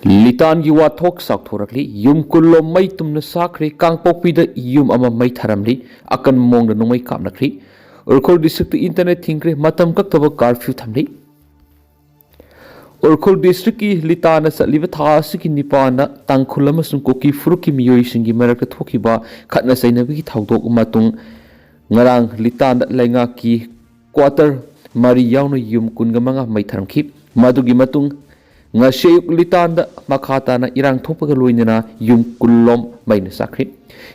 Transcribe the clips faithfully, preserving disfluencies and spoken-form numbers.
ꯂꯤꯇꯥꯟꯒꯤ ꯋꯥꯊꯣꯛ ꯆꯥꯎꯊꯣꯔꯛꯂꯤ꯫ ꯌꯨꯝ ꯀꯨꯟꯂꯣꯝ ꯃꯩ ꯇꯨꯝꯅ ꯆꯥꯛꯈ꯭ꯔꯦ꯫ ꯀꯥꯡꯄꯣꯛꯄꯤꯗ ꯌꯨꯝ ꯑꯃ ꯃꯩ ꯊꯥꯔꯝꯂꯤ꯫ ꯑꯀꯟꯕ ꯃꯑꯣꯡꯗ ꯅꯣꯡꯃꯩ ꯀꯥꯞꯅꯈ꯭ꯔꯤ꯫ Ukhrul district internet ꯊꯤꯡꯈ꯭ꯔꯦ꯫ ꯃꯇꯝ ꯀꯛꯇꯕ curfew ꯊꯝꯂꯤ꯫ ꯎꯈ꯭ꯔꯨꯜ districtꯀꯤ ꯂꯤꯇꯥꯟꯗ ꯆꯠꯂꯤꯕ ꯊꯥ ꯑꯁꯤꯒꯤ ꯅꯤꯄꯥꯟꯗ ꯇꯥꯡꯈꯨꯜ ꯑꯃꯁꯨꯡ ꯀꯨꯀꯤ ꯐꯨꯔꯨꯞꯀꯤ ꯃꯤꯑꯣꯏꯁꯤꯡꯒꯤ ꯃꯔꯛꯇ ꯊꯣꯛꯈꯤꯕ ꯈꯠꯅ ꯆꯩꯅꯕꯒꯤ ꯊꯧꯗꯣꯛ ꯃꯇꯨꯡ ꯉꯔꯥꯡ ꯂꯤꯇꯥꯟꯗ ꯂꯩꯉꯥꯛꯀꯤ quarter ꯃꯔꯤ ꯌꯥꯎꯅ ꯌꯨꯝ ꯀꯨꯟꯒ ꯃꯉꯥ ꯃꯩ ꯊꯥꯔꯝꯈꯤ꯫ ꯃꯗꯨꯒꯤ ꯃꯇꯨꯡ ꯉꯁꯤ ꯑꯌꯨꯛ ꯂꯤꯇꯥꯟꯗ ꯃꯈꯥ ꯇꯥꯅ ꯏꯔꯥꯡ ꯊꯣꯛꯄꯒ ꯂꯣꯏꯅꯅ ꯌꯨꯝ ꯀꯨꯟꯂꯣꯝ ꯃꯩꯅ ꯆꯥꯛꯈ꯭ꯔꯤ꯫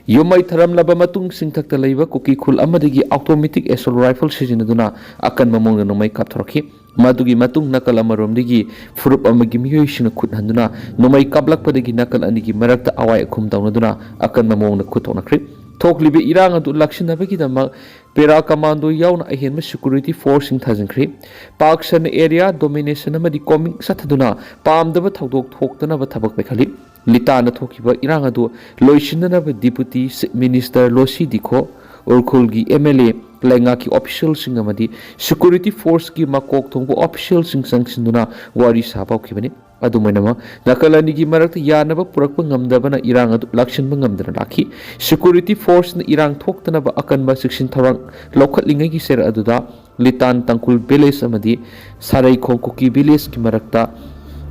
ꯌꯨꯝ ꯃꯩ ꯊꯥꯔꯝꯂꯕ ꯃꯇꯨꯡ ꯆꯤꯡꯊꯛꯇ ꯂꯩꯕ ꯀꯨꯀꯤ ꯈꯨꯜ ꯑꯃꯗꯒꯤ automatic assault rifle ꯁꯤꯖꯤꯟꯅꯗꯨꯅ ꯑꯀꯟꯕ ꯃꯑꯣꯡꯗ ꯅꯣꯡꯃꯩ ꯀꯥꯞꯊꯣꯔꯛꯈꯤ꯫ ꯃꯗꯨꯒꯤ ꯃꯇꯨꯡ ꯅꯥꯀꯜ ꯑꯃꯔꯣꯝꯗꯒꯤ ꯐꯨꯔꯨꯞ ꯑꯃꯒꯤ ꯃꯤꯑꯣꯏꯁꯤꯡꯅ ꯈꯨꯠ ꯍꯟꯗꯨꯅ ꯅꯣꯡꯃꯩ ꯀꯥꯞꯂꯛꯄꯗꯒꯤ ꯅꯥꯀꯜ ꯑꯅꯤꯒꯤ ꯃꯔꯛꯇ ꯑꯋꯥꯏ ꯑꯈꯨꯝ ꯇꯧꯅꯗꯨꯅ ꯑꯀꯟꯕ ꯃꯑꯣꯡꯗ ꯈꯨꯠ ꯊꯣꯛꯅꯈ꯭ꯔꯤ꯫ ꯊꯣꯛꯂꯤꯕ ꯏꯔꯥꯡ ꯑꯗꯨ ꯂꯥꯛꯁꯤꯟꯅꯕꯒꯤꯗꯃꯛ para commando ꯌꯥꯎꯅ ꯑꯍꯦꯟꯕ security forceꯁꯤꯡ ꯊꯥꯖꯤꯟꯈ꯭ꯔꯤ꯫ ꯄꯥꯛ ꯁꯟꯅ area domination ꯑꯃꯗꯤ combing ꯆꯠꯊꯗꯨꯅ ꯄꯥꯝꯗꯕ ꯊꯧꯗꯣꯛ ꯊꯣꯛꯇꯅꯕ ꯊꯕꯛ ꯄꯥꯏꯈꯠꯂꯤ꯫ ꯂꯤꯇꯥꯟꯗ ꯊꯣꯛꯈꯤꯕ ꯏꯔꯥꯡ ꯑꯗꯨ ꯂꯣꯏꯁꯤꯟꯅꯅꯕ Deputy Chief Minister ꯂꯣꯁꯤ ꯗꯤꯈꯣ, ꯎꯈ꯭ꯔꯨꯜꯒꯤ MLA, ꯂꯩꯉꯥꯛꯀꯤ officialꯁꯤꯡ ꯑꯃꯗꯤ security forceꯀꯤ ꯃꯀꯣꯛ ꯊꯣꯡꯕ officialꯁꯤꯡ ꯆꯪꯁꯤꯟꯗꯨꯅ ꯋꯥꯔꯤ ꯁꯥꯕ ꯍꯧꯈꯤꯕꯅꯤ꯫ ꯑꯗꯨꯝ ꯑꯣꯏꯅꯃꯛ, ꯅꯥꯀꯜ ꯑꯅꯤꯒꯤ ꯃꯔꯛꯇ ꯌꯥꯅꯕ ꯄꯨꯔꯛꯄ ꯉꯝꯗꯕꯅ ꯏꯔꯥꯡ ꯑꯗꯨ ꯂꯥꯛꯁꯤꯟꯕ ꯉꯝꯗꯅ ꯂꯥꯛꯈꯤ꯫ Security forceꯅ ꯏꯔꯥꯡ ꯊꯣꯛꯇꯅꯕ ꯑꯀꯟꯕ ꯆꯦꯛꯁꯤꯟ ꯊꯧꯔꯥꯡ ꯂꯧꯈꯠꯂꯤꯉꯩꯒꯤ ꯆꯩꯔꯛ ꯑꯗꯨꯗ ꯂꯤꯇꯥꯟ ꯇꯥꯡꯈꯨꯜ village ꯑꯃꯗꯤ ꯁꯥꯔꯩꯈꯣꯡ ꯀꯨꯀꯤ villageꯀꯤ ꯃꯔꯛꯇ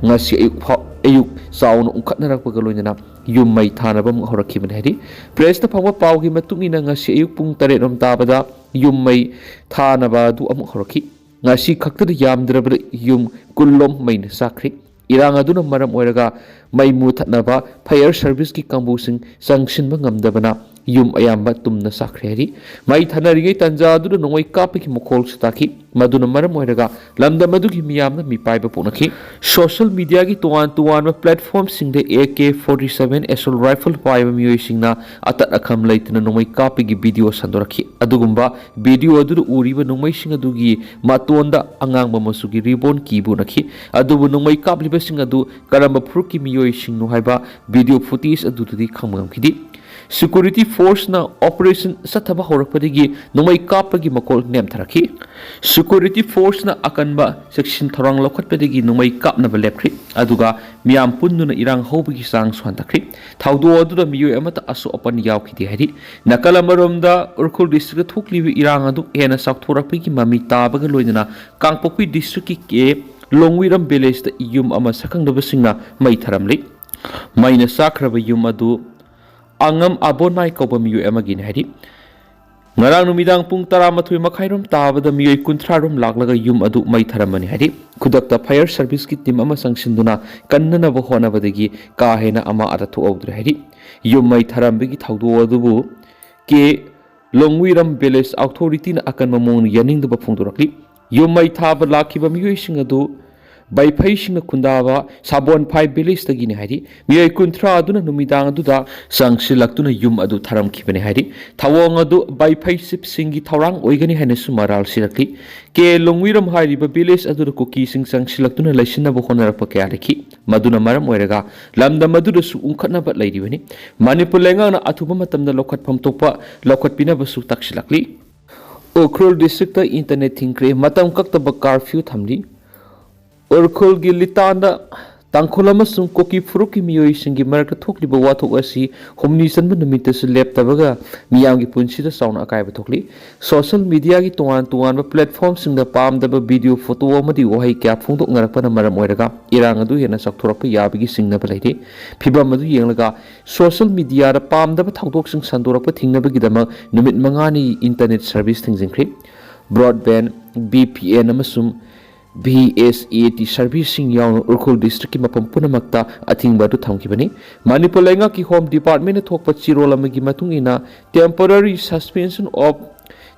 ꯉꯁꯤ ꯑꯌꯨꯛ ꯐꯥꯎ, ꯑꯌꯨꯛ ꯆꯥꯎꯅ ꯎꯪꯈꯠꯅꯔꯛꯄꯒ ꯂꯣꯏꯅꯅ ꯌꯨꯝ ꯃꯩ ꯊꯥꯅꯕ ꯑꯃꯨꯛ ꯍꯧꯔꯛꯈꯤꯕꯅꯤ ꯍꯥꯏꯔꯤ꯫ Pressꯇ ꯐꯪꯕ ꯄꯥꯎꯒꯤ ꯃꯇꯨꯡ ꯏꯟꯅ ꯉꯁꯤ ꯑꯌꯨꯛ ꯄꯨꯡ ꯇꯔꯦꯠ ꯔꯣꯝ ꯇꯥꯕꯗ ꯌꯨꯝ ꯃꯩ ꯊꯥꯅꯕ ꯑꯗꯨ ꯑꯃꯨꯛ ꯍꯧꯔꯛꯈꯤ꯫ ꯉꯁꯤ ꯈꯛꯇꯗ ꯌꯥꯝꯗ꯭ꯔꯕꯗ ꯌꯨꯝ ꯀꯨꯟꯂꯣꯝ ꯃꯩꯅ ꯆꯥꯛꯈ꯭ꯔꯤ꯫ ꯏꯔꯥꯡ ꯑꯗꯨꯅ ꯃꯔꯝ ꯑꯣꯏꯔꯒ ꯃꯩ ꯃꯨꯊꯠꯅꯕ fire serviceꯀꯤ ꯀꯥꯡꯕꯨꯁꯤꯡ ꯆꯪꯁꯤꯟꯕ ꯉꯝꯗꯕꯅ ꯌꯨꯝ ꯑꯌꯥꯝꯕ ꯇꯨꯝꯅ ꯆꯥꯛꯈ꯭ꯔꯦ ꯍꯥꯏꯔꯤ꯫ ꯃꯩ ꯊꯥꯅꯔꯤꯉꯩ ꯇꯥꯟꯖꯥ ꯑꯗꯨꯗ ꯅꯣꯡꯃꯩ ꯀꯥꯞꯄꯒꯤ ꯃꯈꯣꯜꯁꯨ ꯇꯥꯈꯤ꯫ ꯃꯗꯨꯅ ꯃꯔꯝ ꯑꯣꯏꯔꯒ ꯂꯝꯗꯝ ꯑꯗꯨꯒꯤ ꯃꯤꯌꯥꯝꯅ ꯃꯤꯄꯥꯏꯕ ꯄꯣꯛꯅꯈꯤ꯫ Social mediaꯒꯤ ꯇꯣꯉꯥꯟ ꯇꯣꯉꯥꯟꯕ platformꯁꯤꯡꯗ AK forty seven assault rifle ꯄꯥꯏꯕ ꯃꯤꯑꯣꯏꯁꯤꯡꯅ ꯑꯇꯠ ꯑꯈꯝ ꯂꯩꯇꯅ ꯅꯣꯡꯃꯩ ꯀꯥꯞꯄꯒꯤ video ꯁꯟꯗꯣꯔꯛꯈꯤ꯫ ꯑꯗꯨꯒꯨꯝꯕ video ꯑꯗꯨꯗ ꯎꯔꯤꯕ ꯅꯣꯡꯃꯩꯁꯤꯡ ꯑꯗꯨꯒꯤ ꯃꯇꯣꯟꯗ ꯑꯉꯥꯡꯕ ꯃꯆꯨꯒꯤ ribbon ꯀꯤꯕ ꯎꯅꯈꯤ꯫ ꯑꯗꯨꯕꯨ ꯅꯣꯡꯃꯩ ꯀꯥꯞꯂꯤꯕꯁꯤꯡ ꯑꯗꯨ ꯀꯔꯝꯕ ꯐꯨꯔꯨꯞꯀꯤ ꯃꯤꯑꯣꯏꯁꯤꯡꯅꯣ ꯍꯥꯏꯕ video footage ꯑꯗꯨꯗꯗꯤ ꯈꯪꯕ ꯉꯝꯈꯤꯗꯦ꯫ Security forceꯅ operation ꯆꯠꯊꯕ ꯍꯧꯔꯛꯄꯗꯒꯤ ꯅꯣꯡꯃꯩ ꯀꯥꯞꯄꯒꯤ ꯃꯈꯣꯜ ꯅꯦꯝꯊꯔꯛꯈꯤ꯫ Security forceꯅ ꯑꯀꯟꯕ ꯆꯦꯛꯁꯤꯟ ꯊꯧꯔꯥꯡ ꯂꯧꯈꯠꯄꯗꯒꯤ ꯅꯣꯡꯃꯩ ꯀꯥꯞꯅꯕ ꯂꯦꯞꯈ꯭ꯔꯤ꯫ ꯑꯗꯨꯒ ꯃꯤꯌꯥꯝ ꯄꯨꯟꯗꯨꯅ ꯏꯔꯥꯡ ꯍꯧꯕꯒꯤ ꯆꯥꯡꯁꯨ ꯍꯟꯊꯈ꯭ꯔꯤ꯫ ꯊꯧꯗꯣꯛ ꯑꯗꯨꯗ ꯃꯤꯑꯣꯏ ꯑꯃꯠꯇ ꯑꯁꯣꯛ ꯑꯄꯟ ꯌꯥꯎꯈꯤꯗꯦ ꯍꯥꯏꯔꯤ꯫ ꯅꯥꯀꯜ ꯑꯃꯔꯣꯝꯗ ꯎꯈ꯭ꯔꯨꯜ districtꯇ ꯊꯣꯛꯂꯤꯕ ꯏꯔꯥꯡ ꯑꯗꯨ ꯍꯦꯟꯅ ꯆꯥꯎꯊꯣꯔꯛꯄꯒꯤ ꯃꯃꯤ ꯇꯥꯕꯒ ꯂꯣꯏꯅꯅ ꯀꯥꯡꯄꯣꯛꯄꯤ districtꯀꯤ ꯀꯦ ꯂꯣꯡꯋꯤꯔꯝ villageꯇ ꯌꯨꯝ ꯑꯃ ꯁꯛꯈꯪꯗꯕꯁꯤꯡꯅ ꯃꯩ ꯊꯔꯝꯂꯤ꯫ ꯃꯩꯅ ꯆꯥꯛꯈ꯭ꯔꯕ ꯌꯨꯝ ꯑꯗꯨ ꯑꯉꯝ ꯑꯕꯣꯅꯥꯏ ꯀꯧꯕ ꯃꯤꯑꯣꯏ ꯑꯃꯒꯤꯅꯤ ꯍꯥꯏꯔꯤ꯫ ꯉꯔꯥꯡ ꯅꯨꯃꯤꯗꯥꯡ ꯄꯨꯡ ꯇꯔꯥꯃꯥꯊꯣꯏ ꯃꯈꯥꯏꯔꯣꯝ ꯇꯥꯕꯗ ꯃꯤꯑꯣꯏ ꯀꯨꯟꯊ꯭ꯔꯥ ꯔꯣꯝ ꯂꯥꯛꯂꯒ ꯌꯨꯝ ꯑꯗꯨ ꯃꯩ ꯊꯔꯝꯕꯅꯤ ꯍꯥꯏꯔꯤ꯫ ꯈꯨꯗꯛꯇ fire serviceꯀꯤ team ꯑꯃ ꯆꯪꯁꯤꯟꯗꯨꯅ ꯀꯟꯅꯅꯕ ꯍꯣꯠꯅꯕꯗꯒꯤ ꯀꯥ ꯍꯦꯟꯅ ꯑꯃ ꯑꯗ ꯊꯣꯛꯍꯧꯗ꯭ꯔꯦ ꯍꯥꯏꯔꯤ꯫ ꯌꯨꯝ ꯃꯩ ꯊꯔꯝꯕꯒꯤ ꯊꯧꯗꯣꯛ ꯑꯗꯨꯕꯨ ꯀꯦ ꯂꯣꯡꯋꯤꯔꯝ village authorityꯅ ꯑꯀꯟꯕ ꯃꯑꯣꯡꯗ ꯌꯥꯅꯤꯡꯗꯕ ꯐꯣꯡꯗꯣꯔꯛꯂꯤ꯫ ꯌꯨꯝ ꯃꯩ ꯊꯥꯕ ꯂꯥꯛꯈꯤꯕ ꯃꯤꯑꯣꯏꯁꯤꯡ ꯑꯗꯨ ꯕꯩꯐꯩꯁꯤꯡꯅ ꯈꯨꯟꯗꯥꯕ ꯁꯥꯕꯣꯟꯐꯥꯏ villageꯇꯒꯤꯅꯤ ꯍꯥꯏꯔꯤ꯫ ꯃꯤꯑꯣꯏ ꯀꯨꯟꯊ꯭ꯔꯥ ꯑꯗꯨꯅ ꯅꯨꯃꯤꯗꯥꯡ ꯑꯗꯨꯗ ꯆꯪꯁꯤꯜꯂꯛꯇꯨꯅ ꯌꯨꯝ ꯑꯗꯨ ꯊꯔꯝꯈꯤꯕꯅꯤ ꯍꯥꯏꯔꯤ꯫ ꯊꯧꯑꯣꯡ ꯑꯗꯨ ꯕꯩꯐꯩ chiefꯁꯤꯡꯒꯤ ꯊꯧꯔꯥꯡ ꯑꯣꯏꯒꯅꯤ ꯍꯥꯏꯅꯁꯨ ꯃꯔꯥꯜ ꯁꯤꯔꯛꯂꯤ꯫ ꯀꯦ ꯂꯣꯡꯋꯤꯔꯝ ꯍꯥꯏꯔꯤꯕ village ꯑꯗꯨꯗ ꯀꯨꯀꯤꯁꯤꯡ ꯆꯪꯁꯤꯜꯂꯛꯇꯨꯅ ꯂꯩꯁꯤꯟꯅꯕ ꯍꯣꯠꯅꯔꯛꯄ ꯀꯌꯥ ꯂꯩꯈꯤ꯫ ꯃꯗꯨꯅ ꯃꯔꯝ ꯑꯣꯏꯔꯒ ꯂꯝꯗꯝ ꯑꯗꯨꯗꯁꯨ ꯎꯪꯈꯠꯅꯕ ꯂꯩꯔꯤꯕꯅꯤ꯫ ꯃꯅꯤꯄꯨꯔ ꯂꯩꯉꯥꯛꯅ ꯑꯊꯨꯕ ꯃꯇꯝꯗ ꯂꯧꯈꯠꯐꯝ ꯊꯣꯛꯄ ꯂꯧꯈꯠꯄꯤꯅꯕꯁꯨ ꯇꯥꯛꯁꯤꯜꯂꯛꯂꯤ꯫ ꯎꯈ꯭ꯔꯨꯜ districtꯇ internet ꯊꯤꯡꯈ꯭ꯔꯦ꯫ ꯃꯇꯝ ꯀꯛꯇꯕ curfew ꯊꯝꯂꯤ꯫ ꯎꯈ꯭ꯔꯨꯜꯒꯤ ꯂꯤꯇꯥꯟꯗ ꯇꯥꯡꯈꯨꯜ ꯑꯃꯁꯨꯡ ꯀꯨꯀꯤ ꯐꯨꯔꯨꯞꯀꯤ ꯃꯤꯑꯣꯏꯁꯤꯡꯒꯤ ꯃꯔꯛꯇ ꯊꯣꯛꯂꯤꯕ ꯋꯥꯊꯣꯛ ꯑꯁꯤ ꯍꯨꯝꯅꯤ ꯆꯟꯕ ꯅꯨꯃꯤꯠꯇꯁꯨ ꯂꯦꯞꯇꯕꯒ ꯃꯤꯌꯥꯝꯒꯤ ꯄꯨꯟꯁꯤꯗ ꯆꯥꯎꯅ ꯑꯀꯥꯏꯕ ꯊꯣꯛꯂꯤ꯫ Social mediaꯒꯤ ꯇꯣꯉꯥꯟ ꯇꯣꯉꯥꯟꯕ platformꯁꯤꯡꯗ ꯄꯥꯝꯗꯕ video, photo ꯑꯃꯗꯤ ꯋꯥꯍꯩ ꯀꯌꯥ ꯐꯣꯡꯗꯣꯛꯅꯔꯛꯄꯅ ꯃꯔꯝ ꯑꯣꯏꯔꯒ ꯏꯔꯥꯡ ꯑꯗꯨ ꯍꯦꯟꯅ ꯆꯥꯎꯊꯣꯔꯛꯄ ꯌꯥꯕꯒꯤ ꯆꯤꯡꯅꯕ ꯂꯩꯔꯤ꯫ ꯐꯤꯚꯝ ꯑꯗꯨ ꯌꯦꯡꯂꯒ social mediaꯗ ꯄꯥꯝꯗꯕ ꯊꯧꯗꯣꯛꯁꯤꯡ ꯁꯟꯗꯣꯔꯛꯄ ꯊꯤꯡꯅꯕꯒꯤꯗꯃꯛ ꯅꯨꯃꯤꯠ ꯃꯉꯥꯅꯤ internet service ꯊꯤꯡꯖꯤꯟꯈ꯭ꯔꯤ꯫ Broadband, VPN ꯑꯃꯁꯨꯡ VSAT serviceꯁꯤꯡ ꯌꯥꯎꯅ ꯎꯈ꯭ꯔꯨꯜ districtꯀꯤ ꯃꯐꯝ ꯄꯨꯝꯅꯃꯛꯇ ꯑꯊꯤꯡꯕ ꯑꯗꯨ ꯊꯝꯈꯤꯕꯅꯤ꯫ ꯃꯅꯤꯄꯨꯔ ꯂꯩꯉꯥꯛꯀꯤ Home Departmentꯅ ꯊꯣꯛꯄ ꯆꯦꯔꯣꯜ ꯑꯃꯒꯤ ꯃꯇꯨꯡ ꯏꯟꯅ, temporary suspension of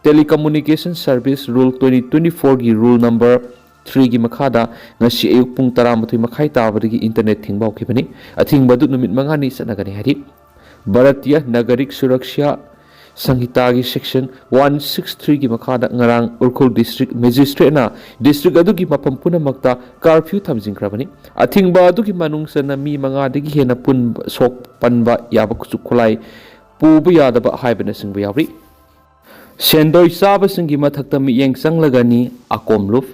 telecommunication service rule twenty twenty-fourꯒꯤ rule number threeꯒꯤ ꯃꯈꯥꯗ ꯉꯁꯤ ꯑꯌꯨꯛ ꯄꯨꯡ ꯇꯔꯥꯃꯥꯊꯣꯏ ꯃꯈꯥꯏ ꯇꯥꯕꯗꯒꯤ internet ꯊꯤꯡꯕ ꯍꯧꯈꯤꯕꯅꯤ꯫ ꯑꯊꯤꯡꯕ ꯑꯗꯨ ꯅꯨꯃꯤꯠ ꯃꯉꯥꯅꯤ ꯆꯠꯅꯒꯅꯤ ꯍꯥꯏꯔꯤ꯫ ꯚꯥꯔꯇꯤꯌ ꯅꯥꯒꯔꯤꯛ ꯁꯨꯔꯛꯁ꯭ꯌꯥ ꯁꯪꯍꯤꯇꯥꯒꯤ section one six threeꯒꯤ ꯃꯈꯥꯗ ꯉꯔꯥꯡ ꯎꯈ꯭ꯔꯨꯜ district magistrateꯅ district ꯑꯗꯨꯒꯤ ꯃꯐꯝ ꯄꯨꯝꯅꯃꯛꯇ curfew ꯊꯝꯖꯤꯟꯈ꯭ꯔꯕꯅꯤ꯫ ꯑꯊꯤꯡꯕ ꯑꯗꯨꯒꯤ ꯃꯅꯨꯡ ꯆꯟꯅ ꯃꯤ ꯃꯉꯥꯗꯒꯤ ꯍꯦꯟꯅ ꯄꯨꯟꯕ, ꯁꯣꯛ ꯄꯟꯕ ꯌꯥꯕ ꯈꯨꯠꯁꯨ ꯈꯨꯠꯂꯥꯏ ꯄꯨꯕ ꯌꯥꯗꯕ ꯍꯥꯏꯕꯅꯆꯤꯡꯕ ꯌꯥꯎꯔꯤ꯫ ꯁꯦꯟꯗꯣꯏ ꯆꯥꯕꯁꯤꯡꯒꯤ ꯃꯊꯛꯇ ꯃꯤꯠꯌꯦꯡ ꯆꯪꯂꯒꯅꯤ ꯑꯀꯣꯝꯂꯨꯞ꯫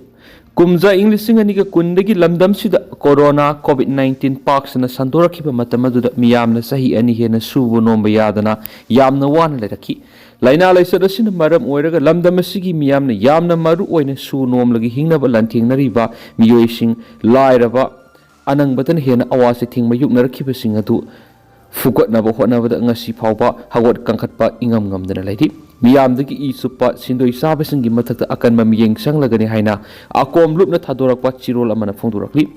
ꯀꯨꯝꯖꯥ ꯏꯪ ꯂꯤꯁꯤꯡ ꯑꯅꯤꯒ ꯀꯨꯟꯗꯒꯤ ꯂꯝꯗꯝꯁꯤꯗ ꯀꯣꯔꯣꯅꯥ ꯀꯣꯚꯤꯗ ꯅꯥꯏꯟꯇꯤꯟ ꯄꯥꯛ ꯁꯟꯅ ꯁꯟꯗꯣꯔꯛꯈꯤꯕ ꯃꯇꯝ ꯑꯗꯨꯗ ꯃꯤꯌꯥꯝꯅ ꯆꯍꯤ ꯑꯅꯤ ꯍꯦꯟꯅ ꯁꯨꯕ ꯅꯣꯝꯕ ꯌꯥꯗꯅ ꯌꯥꯝꯅ ꯋꯥꯅ ꯂꯩꯔꯛꯈꯤ꯫ ꯂꯥꯏꯅꯥ ꯂꯥꯏꯆꯠ ꯑꯁꯤꯅ ꯃꯔꯝ ꯑꯣꯏꯔꯒ ꯂꯝꯗꯝ ꯑꯁꯤꯒꯤ ꯃꯤꯌꯥꯝꯅ ꯌꯥꯝꯅ ꯃꯔꯨ ꯑꯣꯏꯅ ꯁꯨ ꯅꯣꯝꯂꯒ ꯍꯤꯡꯅꯕ ꯂꯥꯟꯊꯦꯡꯅꯔꯤꯕ ꯃꯤꯑꯣꯏꯁꯤꯡ, ꯂꯥꯏꯔꯕ, ꯑꯅꯪꯕꯇꯅ ꯍꯦꯟꯅ ꯑꯋꯥ ꯆꯩꯊꯦꯡ ꯃꯥꯌꯣꯛꯅꯔꯛꯈꯤꯕꯁꯤꯡ ꯑꯗꯨ ꯐꯨꯒꯠꯅꯕ ꯍꯣꯠꯅꯕꯗ ꯉꯁꯤ ꯐꯥꯎꯕ ꯍꯧꯒꯠ ꯀꯥꯡꯈꯠꯄ ꯏꯉꯝ ꯉꯝꯗꯅ ꯂꯩꯔꯤ꯫ ꯃꯤꯌꯥꯝꯗꯒꯤ ꯏ ꯆꯨꯞꯄ ꯁꯦꯟꯗꯣꯏ ꯆꯥꯕꯁꯤꯡꯒꯤ ꯃꯊꯛꯇ ꯑꯀꯟꯕ ꯃꯤꯠꯌꯦꯡ ꯆꯪꯂꯒꯅꯤ ꯍꯥꯏꯅ ꯑꯀꯣꯝ ꯂꯨꯞꯅ ꯊꯥꯗꯣꯔꯛꯄ ꯆꯦꯔꯣꯜ ꯑꯃꯅ ꯐꯣꯡꯗꯣꯔꯛꯂꯤ꯫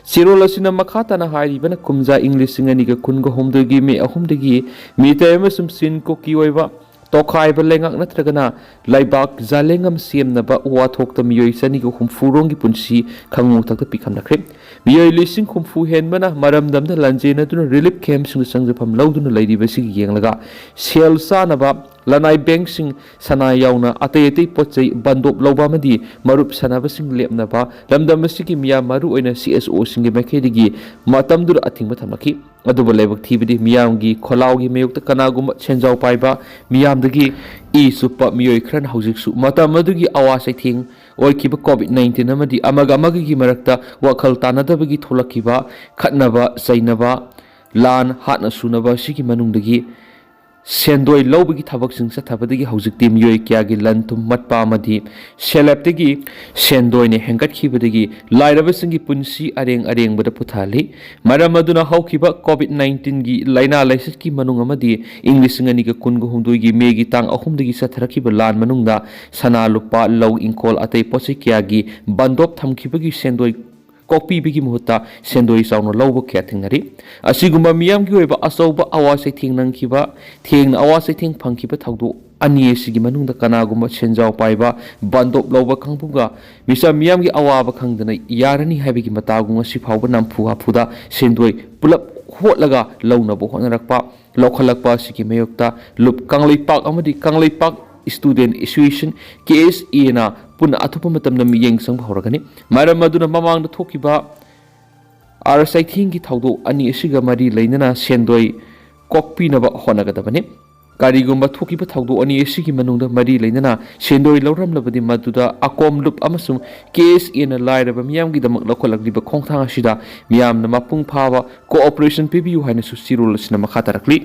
ꯆꯦꯔꯣꯜ ꯑꯁꯤꯅ ꯃꯈꯥ ꯇꯥꯅ ꯍꯥꯏꯔꯤꯕꯅ, ꯀꯨꯝꯖꯥ ꯏꯪ ꯂꯤꯁꯤꯡ ꯑꯅꯤꯒ ꯀꯨꯟꯒ ꯍꯨꯝꯗꯣꯏꯒꯤ ꯃꯦ ꯑꯍꯨꯝꯗꯒꯤ ꯃꯤꯇꯩ ꯑꯃꯁꯨꯡ ꯆꯤꯟ ꯀꯨꯀꯤ ꯑꯣꯏꯕ ꯇꯣꯈꯥꯏꯕ ꯂꯩꯉꯥꯛ ꯅꯠꯇ꯭ꯔꯒꯅ ꯂꯩꯕꯥꯛ ꯖꯥꯂꯦꯡꯉꯝ ꯁꯦꯝꯅꯕ ꯋꯥꯊꯣꯛꯇ ꯃꯤꯑꯣꯏ ꯆꯅꯤꯒ ꯍꯨꯝꯐꯨ ꯔꯣꯝꯒꯤ ꯄꯨꯟꯁꯤ ꯈꯪꯉꯨ ꯊꯛꯇ ꯄꯤꯈꯝꯅꯈ꯭ꯔꯦ꯫ ꯃꯤꯑꯣꯏ ꯂꯤꯁꯤꯡ ꯍꯨꯝꯐꯨ ꯍꯦꯟꯕꯅ ꯃꯔꯝꯗꯝꯗ ꯂꯥꯟꯖꯦꯟꯅꯗꯨꯅ ꯔꯤꯂꯤꯐ ꯀꯦꯝꯞꯁꯤꯡꯗ ꯆꯪꯖꯐꯝ ꯂꯧꯗꯨꯅ ꯂꯩꯔꯤꯕꯁꯤꯒꯤ ꯌꯦꯡꯂꯒ ꯁꯦꯜ ꯆꯥꯅꯕ ꯂꯅꯥꯏ ꯕꯦꯡꯛꯁꯤꯡ, ꯁꯅꯥ ꯌꯥꯎꯅ ꯑꯇꯩ ꯑꯇꯩ ꯄꯣꯠ ꯆꯩ ꯕꯟꯗꯣꯞ ꯂꯧꯕ ꯑꯃꯗꯤ ꯃꯔꯨꯞ ꯁꯥꯟꯅꯕꯁꯤꯡ ꯂꯦꯞꯅꯕ ꯂꯝꯗꯝ ꯑꯁꯤꯒꯤ ꯃꯤꯌꯥꯝ, ꯃꯔꯨꯑꯣꯏꯅ ꯁꯤ ꯑꯦꯁ ꯑꯣꯁꯤꯡꯒꯤ ꯃꯥꯏꯀꯩꯗꯒꯤ ꯃꯇꯝꯗꯨꯗ ꯑꯊꯤꯡꯕ ꯊꯝꯂꯛꯈꯤ꯫ ꯑꯗꯨꯕꯨ ꯂꯥꯏꯕꯛ ꯊꯤꯕꯗꯤ ꯃꯤꯌꯥꯝꯒꯤ ꯈꯣꯜꯂꯥꯎꯒꯤ ꯃꯥꯌꯣꯛꯇ ꯀꯅꯥꯒꯨꯝꯕ ꯁꯦꯟꯖꯥꯎ ꯄꯥꯏꯕ ꯃꯤꯌꯥꯝꯗꯒꯤ ꯏ ꯆꯨꯞꯄ ꯃꯤꯑꯣꯏ ꯈꯔꯅ ꯍꯧꯖꯤꯛꯁꯨ ꯃꯇꯝ ꯑꯗꯨꯒꯤ ꯑꯋꯥ ꯆꯩꯊꯦꯡ ꯑꯣꯏꯈꯤꯕ ꯀꯣꯚꯤꯗ ꯅꯥꯏꯟꯇꯤꯟ ꯑꯃꯗꯤ ꯑꯃꯒ ꯑꯃꯒꯒꯤ ꯃꯔꯛꯇ ꯋꯥꯈꯜ ꯇꯥꯅꯗꯕꯒꯤ ꯊꯣꯛꯂꯛꯈꯤꯕ ꯈꯠꯅꯕ ꯆꯩꯅꯕ, ꯂꯥꯟ ꯍꯥꯠꯅ ꯁꯨꯅꯕ ꯑꯁꯤꯒꯤ ꯃꯅꯨꯡꯗꯒꯤ ꯁꯦꯟꯗꯣꯏ ꯂꯧꯕꯒꯤ ꯊꯕꯛꯁꯤꯡ ꯆꯠꯊꯕꯗꯒꯤ ꯍꯧꯖꯤꯛꯇꯤ ꯃꯤꯑꯣꯏ ꯀꯌꯥꯒꯤ ꯂꯟ ꯊꯨꯝ ꯃꯠꯄ ꯑꯃꯗꯤ ꯁꯦꯜ ꯍꯦꯞꯇꯒꯤ ꯁꯦꯟꯗꯣꯏꯅ ꯍꯦꯟꯒꯠꯈꯤꯕꯗꯒꯤ ꯂꯥꯏꯔꯕꯁꯤꯡꯒꯤ ꯄꯨꯟꯁꯤ ꯑꯔꯦꯡ ꯑꯔꯦꯡꯕꯗ ꯄꯨꯊꯍꯜꯂꯤ꯫ ꯃꯔꯝ ꯑꯗꯨꯅ ꯍꯧꯈꯤꯕ ꯀꯣꯚꯤꯗ ꯅꯥꯏꯟꯇꯤꯟꯒꯤ ꯂꯥꯏꯅꯥ ꯂꯥꯏꯆꯠꯀꯤ ꯃꯅꯨꯡ ꯑꯃꯗꯤ ꯏꯪ ꯂꯤꯁꯤꯡ ꯑꯅꯤꯒ ꯀꯨꯟꯒ ꯍꯨꯝꯗꯣꯏꯒꯤ ꯃꯦꯒꯤ ꯇꯥꯡ ꯑꯍꯨꯝꯗꯒꯤ ꯆꯠꯊꯔꯛꯈꯤꯕ ꯂꯥꯟ ꯃꯅꯨꯡꯗ ꯁꯅꯥ ꯂꯨꯄꯥ, ꯂꯧ ꯏꯪꯈꯣꯜ, ꯑꯇꯩ ꯄꯣꯠꯆꯩ ꯀꯌꯥꯒꯤ ꯕꯟꯗꯣꯞ ꯊꯝꯈꯤꯕꯒꯤ ꯁꯦꯟꯗꯣꯏ ꯀꯣꯛꯄꯤꯕꯒꯤ ꯃꯍꯨꯠꯇ ꯁꯦꯟꯗꯣꯏ ꯆꯥꯎꯅ ꯂꯧꯕ ꯀꯌꯥ ꯊꯦꯡꯅꯔꯤ꯫ ꯑꯁꯤꯒꯨꯝꯕ ꯃꯤꯌꯥꯝꯒꯤ ꯑꯣꯏꯕ ꯑꯆꯧꯕ ꯑꯋꯥ ꯆꯩꯊꯦꯡ ꯅꯪꯈꯤꯕ, ꯊꯦꯡꯅ ꯑꯋꯥ ꯆꯩꯊꯦꯡ ꯐꯪꯈꯤꯕ ꯊꯧꯗꯣꯛ ꯑꯅꯤ ꯑꯁꯤꯒꯤ ꯃꯅꯨꯡꯗ ꯀꯅꯥꯒꯨꯝꯕ ꯁꯦꯟꯖꯥꯎ ꯄꯥꯏꯕ, ꯕꯟꯗꯣꯞ ꯂꯧꯕ ꯀꯥꯡꯕꯨꯒ ꯃꯤꯆꯝ ꯃꯤꯌꯥꯝꯒꯤ ꯑꯋꯥꯕ ꯈꯪꯗꯅ ꯌꯥꯔꯅꯤ ꯍꯥꯏꯕꯒꯤ ꯃꯇꯥꯒꯨꯝ ꯉꯁꯤ ꯐꯥꯎꯕ ꯅꯝꯐꯨ ꯍꯥꯐꯨꯗ ꯁꯦꯟꯗꯣꯏ ꯄꯨꯂꯞ ꯍꯣꯠꯂꯒ ꯂꯧꯅꯕ ꯍꯣꯠꯅꯔꯛꯄ, ꯂꯧꯈꯠꯂꯛꯄ ꯑꯁꯤꯒꯤ ꯃꯥꯌꯣꯛꯇ ꯂꯨꯞ ꯀꯪꯂꯩꯄꯥꯛ ꯑꯃꯗꯤ ꯀꯪꯂꯩꯄꯥꯛ ꯁ꯭ꯇꯨꯗꯦꯟꯠ ꯑꯦꯁꯣꯁꯤꯌꯦꯁꯟ, ꯀꯦ ꯑꯦꯁ ꯑꯦꯅ ꯄꯨꯟꯅ ꯑꯊꯨꯕ ꯃꯇꯝꯗ ꯃꯤꯠꯌꯦꯡ ꯆꯪꯕ ꯍꯧꯔꯒꯅꯤ꯫ ꯃꯔꯝ ꯑꯗꯨꯅ ꯃꯃꯥꯡꯗ ꯊꯣꯛꯈꯤꯕ ꯑꯥꯔ ꯆꯩꯊꯦꯡꯒꯤ ꯊꯧꯗꯣꯛ ꯑꯅꯤ ꯑꯁꯤꯒ ꯃꯔꯤ ꯂꯩꯅꯅ ꯁꯦꯟꯗꯣꯏ ꯀꯣꯛꯄꯤꯅꯕ ꯍꯣꯠꯅꯒꯗꯕꯅꯤ꯫ ꯀꯔꯤꯒꯨꯝꯕ ꯊꯣꯛꯈꯤꯕ ꯊꯧꯗꯣꯛ ꯑꯅꯤ ꯑꯁꯤꯒꯤ ꯃꯅꯨꯡꯗ ꯃꯔꯤ ꯂꯩꯅꯅ ꯁꯦꯟꯗꯣꯏ ꯂꯧꯔꯝꯂꯕꯗꯤ, ꯃꯗꯨꯗ ꯑꯀꯣꯝ ꯂꯨꯞ ꯑꯃꯁꯨꯡ ꯀꯦ ꯑꯦꯁ ꯑꯦꯅ ꯂꯥꯏꯔꯕ ꯃꯤꯌꯥꯝꯒꯤꯗꯃꯛ ꯂꯧꯈꯠꯂꯛꯂꯤꯕ ꯈꯣꯡꯊꯥꯡ ꯑꯁꯤꯗ ꯃꯤꯌꯥꯝꯅ ꯃꯄꯨꯡ ꯐꯥꯕ ꯀꯣꯑꯣꯄꯔꯦꯁꯟ ꯄꯤꯕꯤꯌꯨ ꯍꯥꯏꯅꯁꯨ ꯆꯦꯔꯣꯜ ꯑꯁꯤꯅ ꯃꯈꯥ ꯇꯥꯔꯛꯂꯤ꯫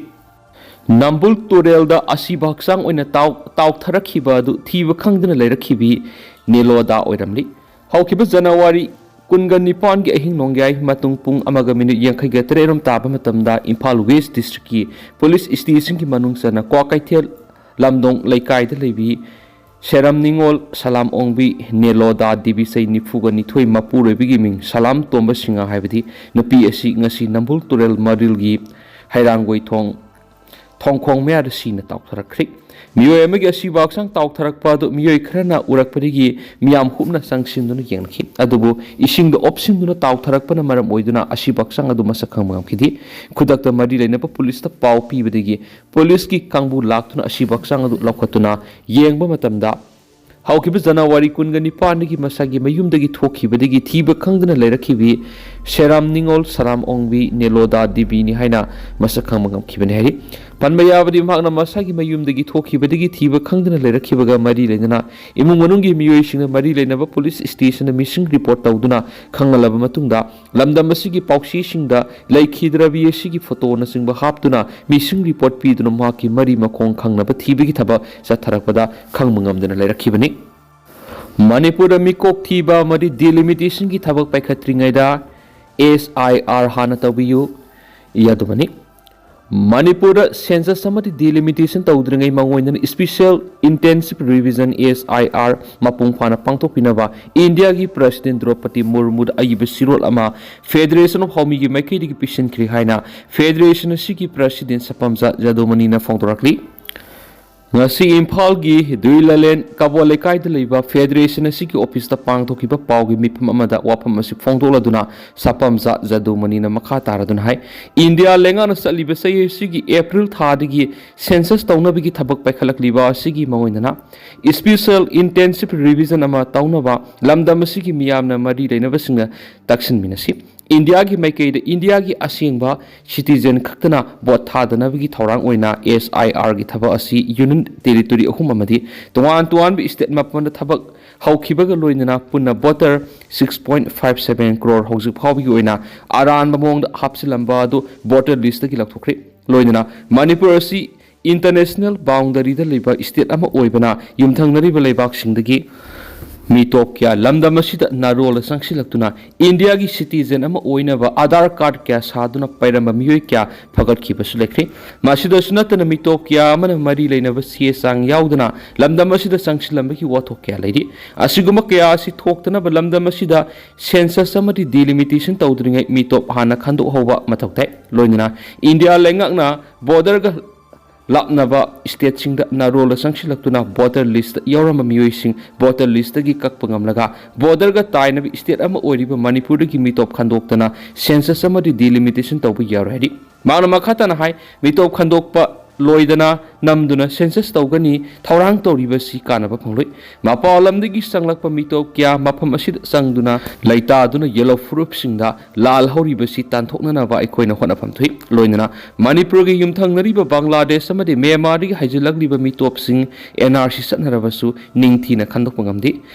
ꯅꯝꯕꯨꯜ ꯇꯨꯔꯦꯜꯗ ꯑꯁꯤꯕ ꯍꯛꯆꯥꯡ ꯑꯣꯏꯅ ꯇꯥꯎ-, ꯇꯥꯎꯊꯔꯛꯈꯤꯕ ꯑꯗꯨ ꯊꯤꯕ ꯈꯪꯗꯅ ꯂꯩꯔꯛꯈꯤꯕꯤ ꯅꯦꯂꯣꯗꯥ ꯑꯣꯏꯔꯝꯂꯤ꯫ ꯍꯧꯈꯤꯕ ꯖꯅꯋꯥꯔꯤ ꯀꯨꯟꯒ ꯅꯤꯄꯥꯟꯒꯤ ꯑꯍꯤꯡ ꯅꯣꯡꯌꯥꯏ ꯃꯇꯨꯡ ꯄꯨꯡ ꯑꯃꯒ ꯃꯤꯅꯤꯠ ꯌꯥꯡꯈꯩꯒ ꯇꯔꯦꯠ ꯔꯣꯝ ꯇꯥꯕ ꯃꯇꯝꯗ ꯏꯝꯐꯥꯜ ꯋꯦꯁ ꯗꯤꯁꯇ꯭ꯔꯤꯛꯀꯤ ꯄꯨꯂꯤꯁ ꯁ꯭ꯇꯦꯁꯟꯒꯤ ꯃꯅꯨꯡ ꯆꯟꯅ ꯀ꯭ꯋꯥꯀꯩꯊꯦꯜ ꯂꯝꯗꯣꯡ ꯂꯩꯀꯥꯏꯗ ꯂꯩꯕꯤ ꯁꯦꯔꯝ ꯅꯤꯉꯣꯜ ꯁꯂꯥꯝ ꯑꯣꯡꯕꯤ ꯅꯦꯂꯣꯗꯥ ꯗꯦꯕꯤ, ꯆꯍꯤ ꯅꯤꯐꯨꯒ ꯅꯤꯊꯣꯏ, ꯃꯄꯨꯔꯣꯏꯕꯒꯤ ꯃꯤꯡ ꯁꯂꯥꯝ ꯇꯣꯝꯕ ꯁꯤꯡꯍ ꯍꯥꯏꯕꯗꯤ ꯅꯨꯄꯤ ꯑꯁꯤ ꯉꯁꯤ ꯅꯝꯕꯨꯜ ꯇꯨꯔꯦꯜ ꯃꯔꯤꯜꯒꯤ ꯍꯩꯔꯥꯡꯒꯣꯏ ꯊꯣꯡ ꯊꯣꯡꯈꯣꯡ ꯃꯌꯥꯗ ꯁꯤꯅ ꯇꯥꯎꯊꯔꯛꯈ꯭ꯔꯦ꯫ ꯃꯤꯑꯣꯏ ꯑꯃꯒꯤ ꯑꯁꯤꯕ ꯍꯛꯆꯥꯡ ꯇꯥꯎꯊꯔꯛꯄ ꯑꯗꯨ ꯃꯤꯑꯣꯏ ꯈꯔꯅ ꯎꯔꯛꯄꯗꯒꯤ ꯃꯤꯌꯥꯝ ꯍꯨꯞꯅ ꯆꯪꯁꯤꯟꯗꯨꯅ ꯌꯦꯡꯂꯛꯈꯤ꯫ ꯑꯗꯨꯕꯨ ꯏꯁꯤꯡꯗ ꯑꯣꯞꯁꯤꯟꯗꯨꯅ ꯇꯥꯎꯊꯔꯛꯄꯅ ꯃꯔꯝ ꯑꯣꯏꯗꯨꯅ ꯑꯁꯤꯕ ꯍꯛꯆꯥꯡ ꯑꯗꯨ ꯃꯁꯛ ꯈꯪꯕ ꯉꯝꯈꯤꯗꯦ꯫ ꯈꯨꯗꯛꯇ ꯃꯔꯤ ꯂꯩꯅꯕ ꯄꯨꯂꯤꯁꯇ ꯄꯥꯎ ꯄꯤꯕꯗꯒꯤ ꯄꯨꯂꯤꯁꯀꯤ ꯀꯥꯡꯕꯨ ꯂꯥꯛꯇꯨꯅ ꯑꯁꯤꯕ ꯍꯛꯆꯥꯡ ꯑꯗꯨ ꯂꯧꯈꯠꯇꯨꯅ ꯌꯦꯡꯕ ꯃꯇꯝꯗ, ꯍꯧꯈꯤꯕ ꯖꯅꯋꯥꯔꯤ ꯀꯨꯟꯒ ꯅꯤꯄꯥꯟꯗꯒꯤ ꯃꯁꯥꯒꯤ ꯃꯌꯨꯝꯗꯒꯤ ꯊꯣꯛꯈꯤꯕꯗꯒꯤ ꯊꯤꯕ ꯈꯪꯗꯅ ꯂꯩꯔꯛꯈꯤꯕꯤ ꯁꯦꯔꯥꯝ ꯅꯤꯉꯣꯜ ꯁꯔꯥꯝ ꯑꯣꯡꯕꯤ ꯅꯦꯂꯣꯗꯥ ꯗꯦꯕꯤꯅꯤ ꯍꯥꯏꯅ ꯃꯁꯛ ꯈꯪꯕ ꯉꯝꯈꯤꯕꯅꯤ ꯍꯥꯏꯔꯤ꯫ ꯄꯟꯕ ꯌꯥꯕꯗꯤ, ꯃꯍꯥꯛꯅ ꯃꯁꯥꯒꯤ ꯃꯌꯨꯝꯗꯒꯤ ꯊꯣꯛꯈꯤꯕꯗꯒꯤ ꯊꯤꯕ ꯈꯪꯗꯅ ꯂꯩꯔꯛꯈꯤꯕꯒ ꯃꯔꯤ ꯂꯩꯅꯅ ꯏꯃꯨꯡ ꯃꯅꯨꯡꯒꯤ ꯃꯤꯑꯣꯏꯁꯤꯡꯅ ꯃꯔꯤ ꯂꯩꯅꯕ ꯄꯨꯂꯤꯁ ꯁ꯭ꯇꯦꯁꯟꯗ ꯃꯤꯁꯤꯡ ꯔꯤꯄꯣꯔꯠ ꯇꯧꯗꯨꯅ ꯈꯪꯍꯜꯂꯕ ꯃꯇꯨꯡꯗ, ꯂꯝꯗꯝ ꯑꯁꯤꯒꯤ ꯄꯥꯎꯆꯦꯁꯤꯡꯗ ꯂꯩꯈꯤꯗ꯭ꯔꯕꯤ ꯑꯁꯤꯒꯤ ꯐꯣꯇꯣꯅꯆꯤꯡꯕ ꯍꯥꯞꯇꯨꯅ ꯃꯤꯁꯤꯡ ꯔꯤꯄꯣꯔꯠ ꯄꯤꯗꯨꯅ ꯃꯍꯥꯛꯀꯤ ꯃꯔꯤ ꯃꯈꯣꯡ ꯈꯪꯅꯕ ꯊꯤꯕꯒꯤ ꯊꯕꯛ ꯆꯠꯊꯔꯛꯄꯗ ꯈꯪꯕ ꯉꯝꯗꯅ ꯂꯩꯔꯛꯈꯤꯕꯅꯤ꯫ ꯃꯅꯤꯄꯨꯔꯗ ꯃꯤꯀꯣꯛ ꯊꯤꯕ ꯑꯃꯗꯤ ꯗꯤꯂꯤꯃꯤꯇꯦꯁꯟꯒꯤ ꯊꯕꯛ ꯄꯥꯏꯈꯠꯇ꯭ꯔꯤꯉꯩꯗ ꯑꯦꯁ ꯑꯥꯏ ꯑꯥꯔ ꯍꯥꯟꯅ ꯇꯧꯕꯤꯌꯨ ꯌꯥꯗꯕꯅꯤ꯫ ꯃꯅꯤꯄꯨꯔꯗ ꯁꯦꯟꯁꯁ ꯑꯃꯗꯤ ꯗꯤꯂꯤꯃꯤꯇꯦꯁꯟ ꯇꯧꯗ꯭ꯔꯤꯉꯩ ꯃꯥꯡꯑꯣꯏꯅꯅ ꯁ꯭ꯄꯤꯁꯦꯜ ꯏꯟꯇꯦꯟꯁꯤꯚ ꯔꯤꯚꯤꯖꯟ, ꯑꯦꯁ ꯑꯥꯏ ꯑꯥꯔ, ꯃꯄꯨꯡ ꯐꯥꯅ ꯄꯥꯡꯊꯣꯛꯄꯤꯅꯕ ꯏꯟꯗꯤꯌꯥꯒꯤ ꯄ꯭ꯔꯁꯤꯗꯦꯟ ꯗ꯭ꯔꯧꯄꯗꯤ ꯃꯨꯔꯃꯨꯗ ꯑꯏꯕ ꯆꯦꯔꯣꯜ ꯑꯃ ꯐꯦꯗꯔꯦꯁꯟ ꯑꯣꯐ ꯍꯥꯎꯃꯤꯒꯤ ꯃꯥꯏꯀꯩꯗꯒꯤ ꯄꯤꯁꯤꯟꯈ꯭ꯔꯦ ꯍꯥꯏꯅ ꯐꯦꯗꯔꯦꯁꯟ ꯑꯁꯤꯒꯤ ꯄ꯭ꯔꯁꯤꯗꯦꯟ ꯁꯄꯝꯖꯥ ꯖꯥꯗꯨꯃꯅꯤꯅ ꯐꯣꯡꯗꯣꯔꯛꯂꯤ꯫ ꯉꯁꯤ ꯏꯝꯐꯥꯜꯒꯤ ꯗꯨꯏꯂꯥꯂꯦꯟ ꯀꯕꯣ ꯂꯩꯀꯥꯏꯗ ꯂꯩꯕ ꯐꯦꯗꯔꯦꯁꯟ ꯑꯁꯤꯒꯤ ꯑꯣꯐꯤꯁꯇ ꯄꯥꯡꯊꯣꯛꯈꯤꯕ ꯄꯥꯎꯒꯤ ꯃꯤꯐꯝ ꯑꯃꯗ ꯋꯥꯐꯝ ꯑꯁꯤ ꯐꯣꯡꯗꯣꯛꯂꯗꯨꯅ ꯁꯄꯝꯖꯥ ꯖꯥꯗꯨꯃꯅꯤꯅ ꯃꯈꯥ ꯇꯥꯔꯗꯨꯅ ꯍꯥꯏ, ꯏꯟꯗꯤꯌꯥ ꯂꯩꯉꯥꯛꯅ ꯆꯠꯂꯤꯕ ꯆꯍꯤ ꯑꯁꯤꯒꯤ ꯑꯦꯄ꯭ꯔꯤꯜ ꯊꯥꯗꯒꯤ ꯁꯦꯟꯁꯁ ꯇꯧꯅꯕꯒꯤ ꯊꯕꯛ ꯄꯥꯏꯈꯠꯂꯛꯂꯤꯕ ꯑꯁꯤꯒꯤ ꯃꯥꯡꯑꯣꯏꯅꯅ ꯁ꯭ꯄꯤꯁꯦꯜ ꯏꯟꯇꯦꯟꯁꯤꯚ ꯔꯤꯚꯤꯖꯟ ꯑꯃ ꯇꯧꯅꯕ ꯂꯝꯗꯝ ꯑꯁꯤꯒꯤ ꯃꯤꯌꯥꯝꯅ ꯃꯔꯤ ꯂꯩꯅꯕꯁꯤꯡꯅ ꯇꯛꯁꯤꯟꯃꯤꯟꯅꯁꯤ꯫ ꯏꯟꯗꯤꯌꯥꯒꯤ ꯃꯥꯏꯀꯩꯗ ꯏꯟꯗꯤꯌꯥꯒꯤ ꯑꯁꯦꯡꯕ ꯁꯤꯇꯤꯖꯦꯟ ꯈꯛꯇꯅ ꯚꯣꯠ ꯊꯥꯗꯅꯕꯒꯤ ꯊꯧꯔꯥꯡ ꯑꯣꯏꯅ ꯑꯦꯁ ꯑꯥꯏ ꯑꯥꯔꯒꯤ ꯊꯕꯛ ꯑꯁꯤ ꯌꯨꯅꯤꯌꯟ ꯇꯦꯔꯤꯇꯣꯔꯤ ꯑꯍꯨꯝ ꯑꯃꯗꯤ ꯇꯣꯉꯥꯟ ꯇꯣꯉꯥꯟꯕ ꯁ꯭ꯇꯦꯠ ꯃꯥꯄꯟꯗ ꯊꯕꯛ ꯍꯧꯈꯤꯕꯒ ꯂꯣꯏꯅꯅ ꯄꯨꯟꯅ voter six point five seven crore ꯍꯧꯖꯤꯛ ꯐꯥꯎꯕꯒꯤ ꯑꯣꯏꯅ ꯑꯔꯥꯟꯕ ꯃꯑꯣꯡꯗ ꯍꯥꯞꯆꯤꯜꯂꯝꯕ ꯑꯗꯨ ꯚꯣꯇꯔ ꯂꯤꯁꯇꯒꯤ ꯂꯧꯊꯣꯛꯈ꯭ꯔꯦ꯫ ꯂꯣꯏꯅꯅ ꯃꯅꯤꯄꯨꯔ ꯑꯁꯤ ꯏꯟꯇꯔꯅꯦꯁꯅꯦꯜ ꯕꯥꯎꯟꯗꯔꯤꯗ ꯂꯩꯕ ꯁ꯭ꯇꯦꯠ ꯑꯃ ꯑꯣꯏꯕꯅ ꯌꯨꯝꯊꯪꯅꯔꯤꯕ ꯂꯩꯕꯥꯛꯁꯤꯡꯗꯒꯤ ꯃꯤꯇꯣꯞ ꯀꯌꯥ ꯂꯝꯗꯝ ꯑꯁꯤꯗ ꯅꯥꯔꯣꯜꯗ ꯆꯪꯁꯤꯜꯂꯛꯇꯨꯅ ꯏꯟꯗꯤꯌꯥꯒꯤ ꯁꯤꯇꯤꯖꯦꯟ ꯑꯃ ꯑꯣꯏꯅꯕ ꯑꯥꯙꯥꯔ ꯀꯥꯔꯗ ꯀꯌꯥ ꯁꯥꯗꯨꯅ ꯄꯥꯏꯔꯝꯕ ꯃꯤꯑꯣꯏ ꯀꯌꯥ ꯐꯒꯠꯈꯤꯕꯁꯨ ꯂꯩꯈ꯭ꯔꯦ꯫ ꯃꯁꯤꯗꯁꯨ ꯅꯠꯇꯅ ꯃꯤꯇꯣꯞ ꯀꯌꯥ ꯑꯃꯅ ꯃꯔꯤ ꯂꯩꯅꯕ ꯆꯦ ꯆꯥꯡ ꯌꯥꯎꯗꯅ ꯂꯝꯗꯝ ꯑꯁꯤꯗ ꯆꯪꯁꯤꯜꯂꯝꯕꯒꯤ ꯋꯥꯊꯣꯛ ꯀꯌꯥ ꯂꯩꯔꯤ꯫ ꯑꯁꯤꯒꯨꯝꯕ ꯀꯌꯥ ꯑꯁꯤ ꯊꯣꯛꯇꯅꯕ ꯂꯝꯗꯝ ꯑꯁꯤꯗ ꯁꯦꯟꯁꯁ ꯑꯃꯗꯤ ꯗꯤꯂꯤꯃꯤꯇꯦꯁꯟ ꯇꯧꯗ꯭ꯔꯤꯉꯩ ꯃꯤꯇꯣꯞ ꯍꯥꯟꯅ ꯈꯟꯗꯣꯛꯍꯧꯕ ꯃꯊꯧ ꯇꯥꯏ꯫ ꯂꯣꯏꯅꯅ ꯏꯟꯗꯤꯌꯥ ꯂꯩꯉꯥꯛꯅ ꯕꯣꯔꯗꯔꯒ ꯂꯥꯞꯅꯕ ꯁ꯭ꯇꯦꯠꯁꯤꯡꯗ ꯅꯥꯔꯣꯜꯗ ꯆꯪꯁꯤꯜꯂꯛꯇꯨꯅ ꯚꯣꯇꯔ ꯂꯤꯁꯇ ꯌꯥꯎꯔꯝꯕ ꯃꯤꯑꯣꯏꯁꯤꯡ ꯚꯣꯇꯔ ꯂꯤꯁꯇꯒꯤ ꯀꯛꯄ ꯉꯝꯂꯒ ꯕꯣꯔꯗꯔꯒ ꯇꯥꯏꯅꯕ ꯁ꯭ꯇꯦꯠ ꯑꯃ ꯑꯣꯏꯔꯤꯕ ꯃꯅꯤꯄꯨꯔꯗꯒꯤ ꯃꯤꯇꯣꯞ ꯈꯟꯗꯣꯛꯇꯅ ꯁꯦꯟꯁꯁ ꯑꯃꯗꯤ ꯗꯤꯂꯤꯃꯤꯇꯦꯁꯟ ꯇꯧꯕ ꯌꯥꯔꯣꯏ ꯍꯥꯏꯔꯤ꯫ ꯃꯍꯥꯛꯅ ꯃꯈꯥ ꯇꯥꯅ ꯍꯥꯏ, ꯃꯤꯇꯣꯞ ꯈꯟꯗꯣꯛꯄ ꯂꯣꯏꯗꯅ ꯅꯝꯗꯨꯅ ꯁꯦꯟꯁꯁ ꯇꯧꯒꯅꯤ, ꯊꯧꯔꯥꯡ ꯇꯧꯔꯤꯕꯁꯤ ꯀꯥꯟꯅꯕ ꯐꯪꯂꯣꯏ꯫ ꯃꯄꯥꯟ ꯂꯝꯗꯒꯤ ꯆꯪꯂꯛꯄ ꯃꯤꯇꯣꯞ ꯀꯌꯥ ꯃꯐꯝ ꯑꯁꯤꯗ ꯆꯪꯗꯨꯅ ꯂꯩꯇꯥꯗꯨꯅ ꯌꯦꯜꯂꯣ ꯐꯨꯔꯨꯞꯁꯤꯡꯗ ꯂꯥꯜꯍꯧꯔꯤꯕꯁꯤ ꯇꯥꯟꯊꯣꯛꯅꯅꯕ ꯑꯩꯈꯣꯏꯅ ꯍꯣꯠꯅꯐꯝ ꯊꯣꯛꯏ꯫ ꯂꯣꯏꯅꯅ ꯃꯅꯤꯄꯨꯔꯒꯤ ꯌꯨꯝꯊꯪꯅꯔꯤꯕ ꯕꯪꯒ꯭ꯂꯥꯗꯦꯁ ꯑꯃꯗꯤ ꯃ꯭ꯌꯥꯟꯃꯥꯔꯗꯒꯤ ꯍꯥꯏꯖꯤꯜꯂꯛꯂꯤꯕ ꯃꯤꯇꯣꯞꯁꯤꯡ ꯑꯦꯟ ꯑꯥꯔ ꯁꯤ ꯆꯠꯅꯔꯕꯁꯨ ꯅꯤꯡꯊꯤꯅ ꯈꯟꯗꯣꯛꯄ ꯉꯝꯗꯦ꯫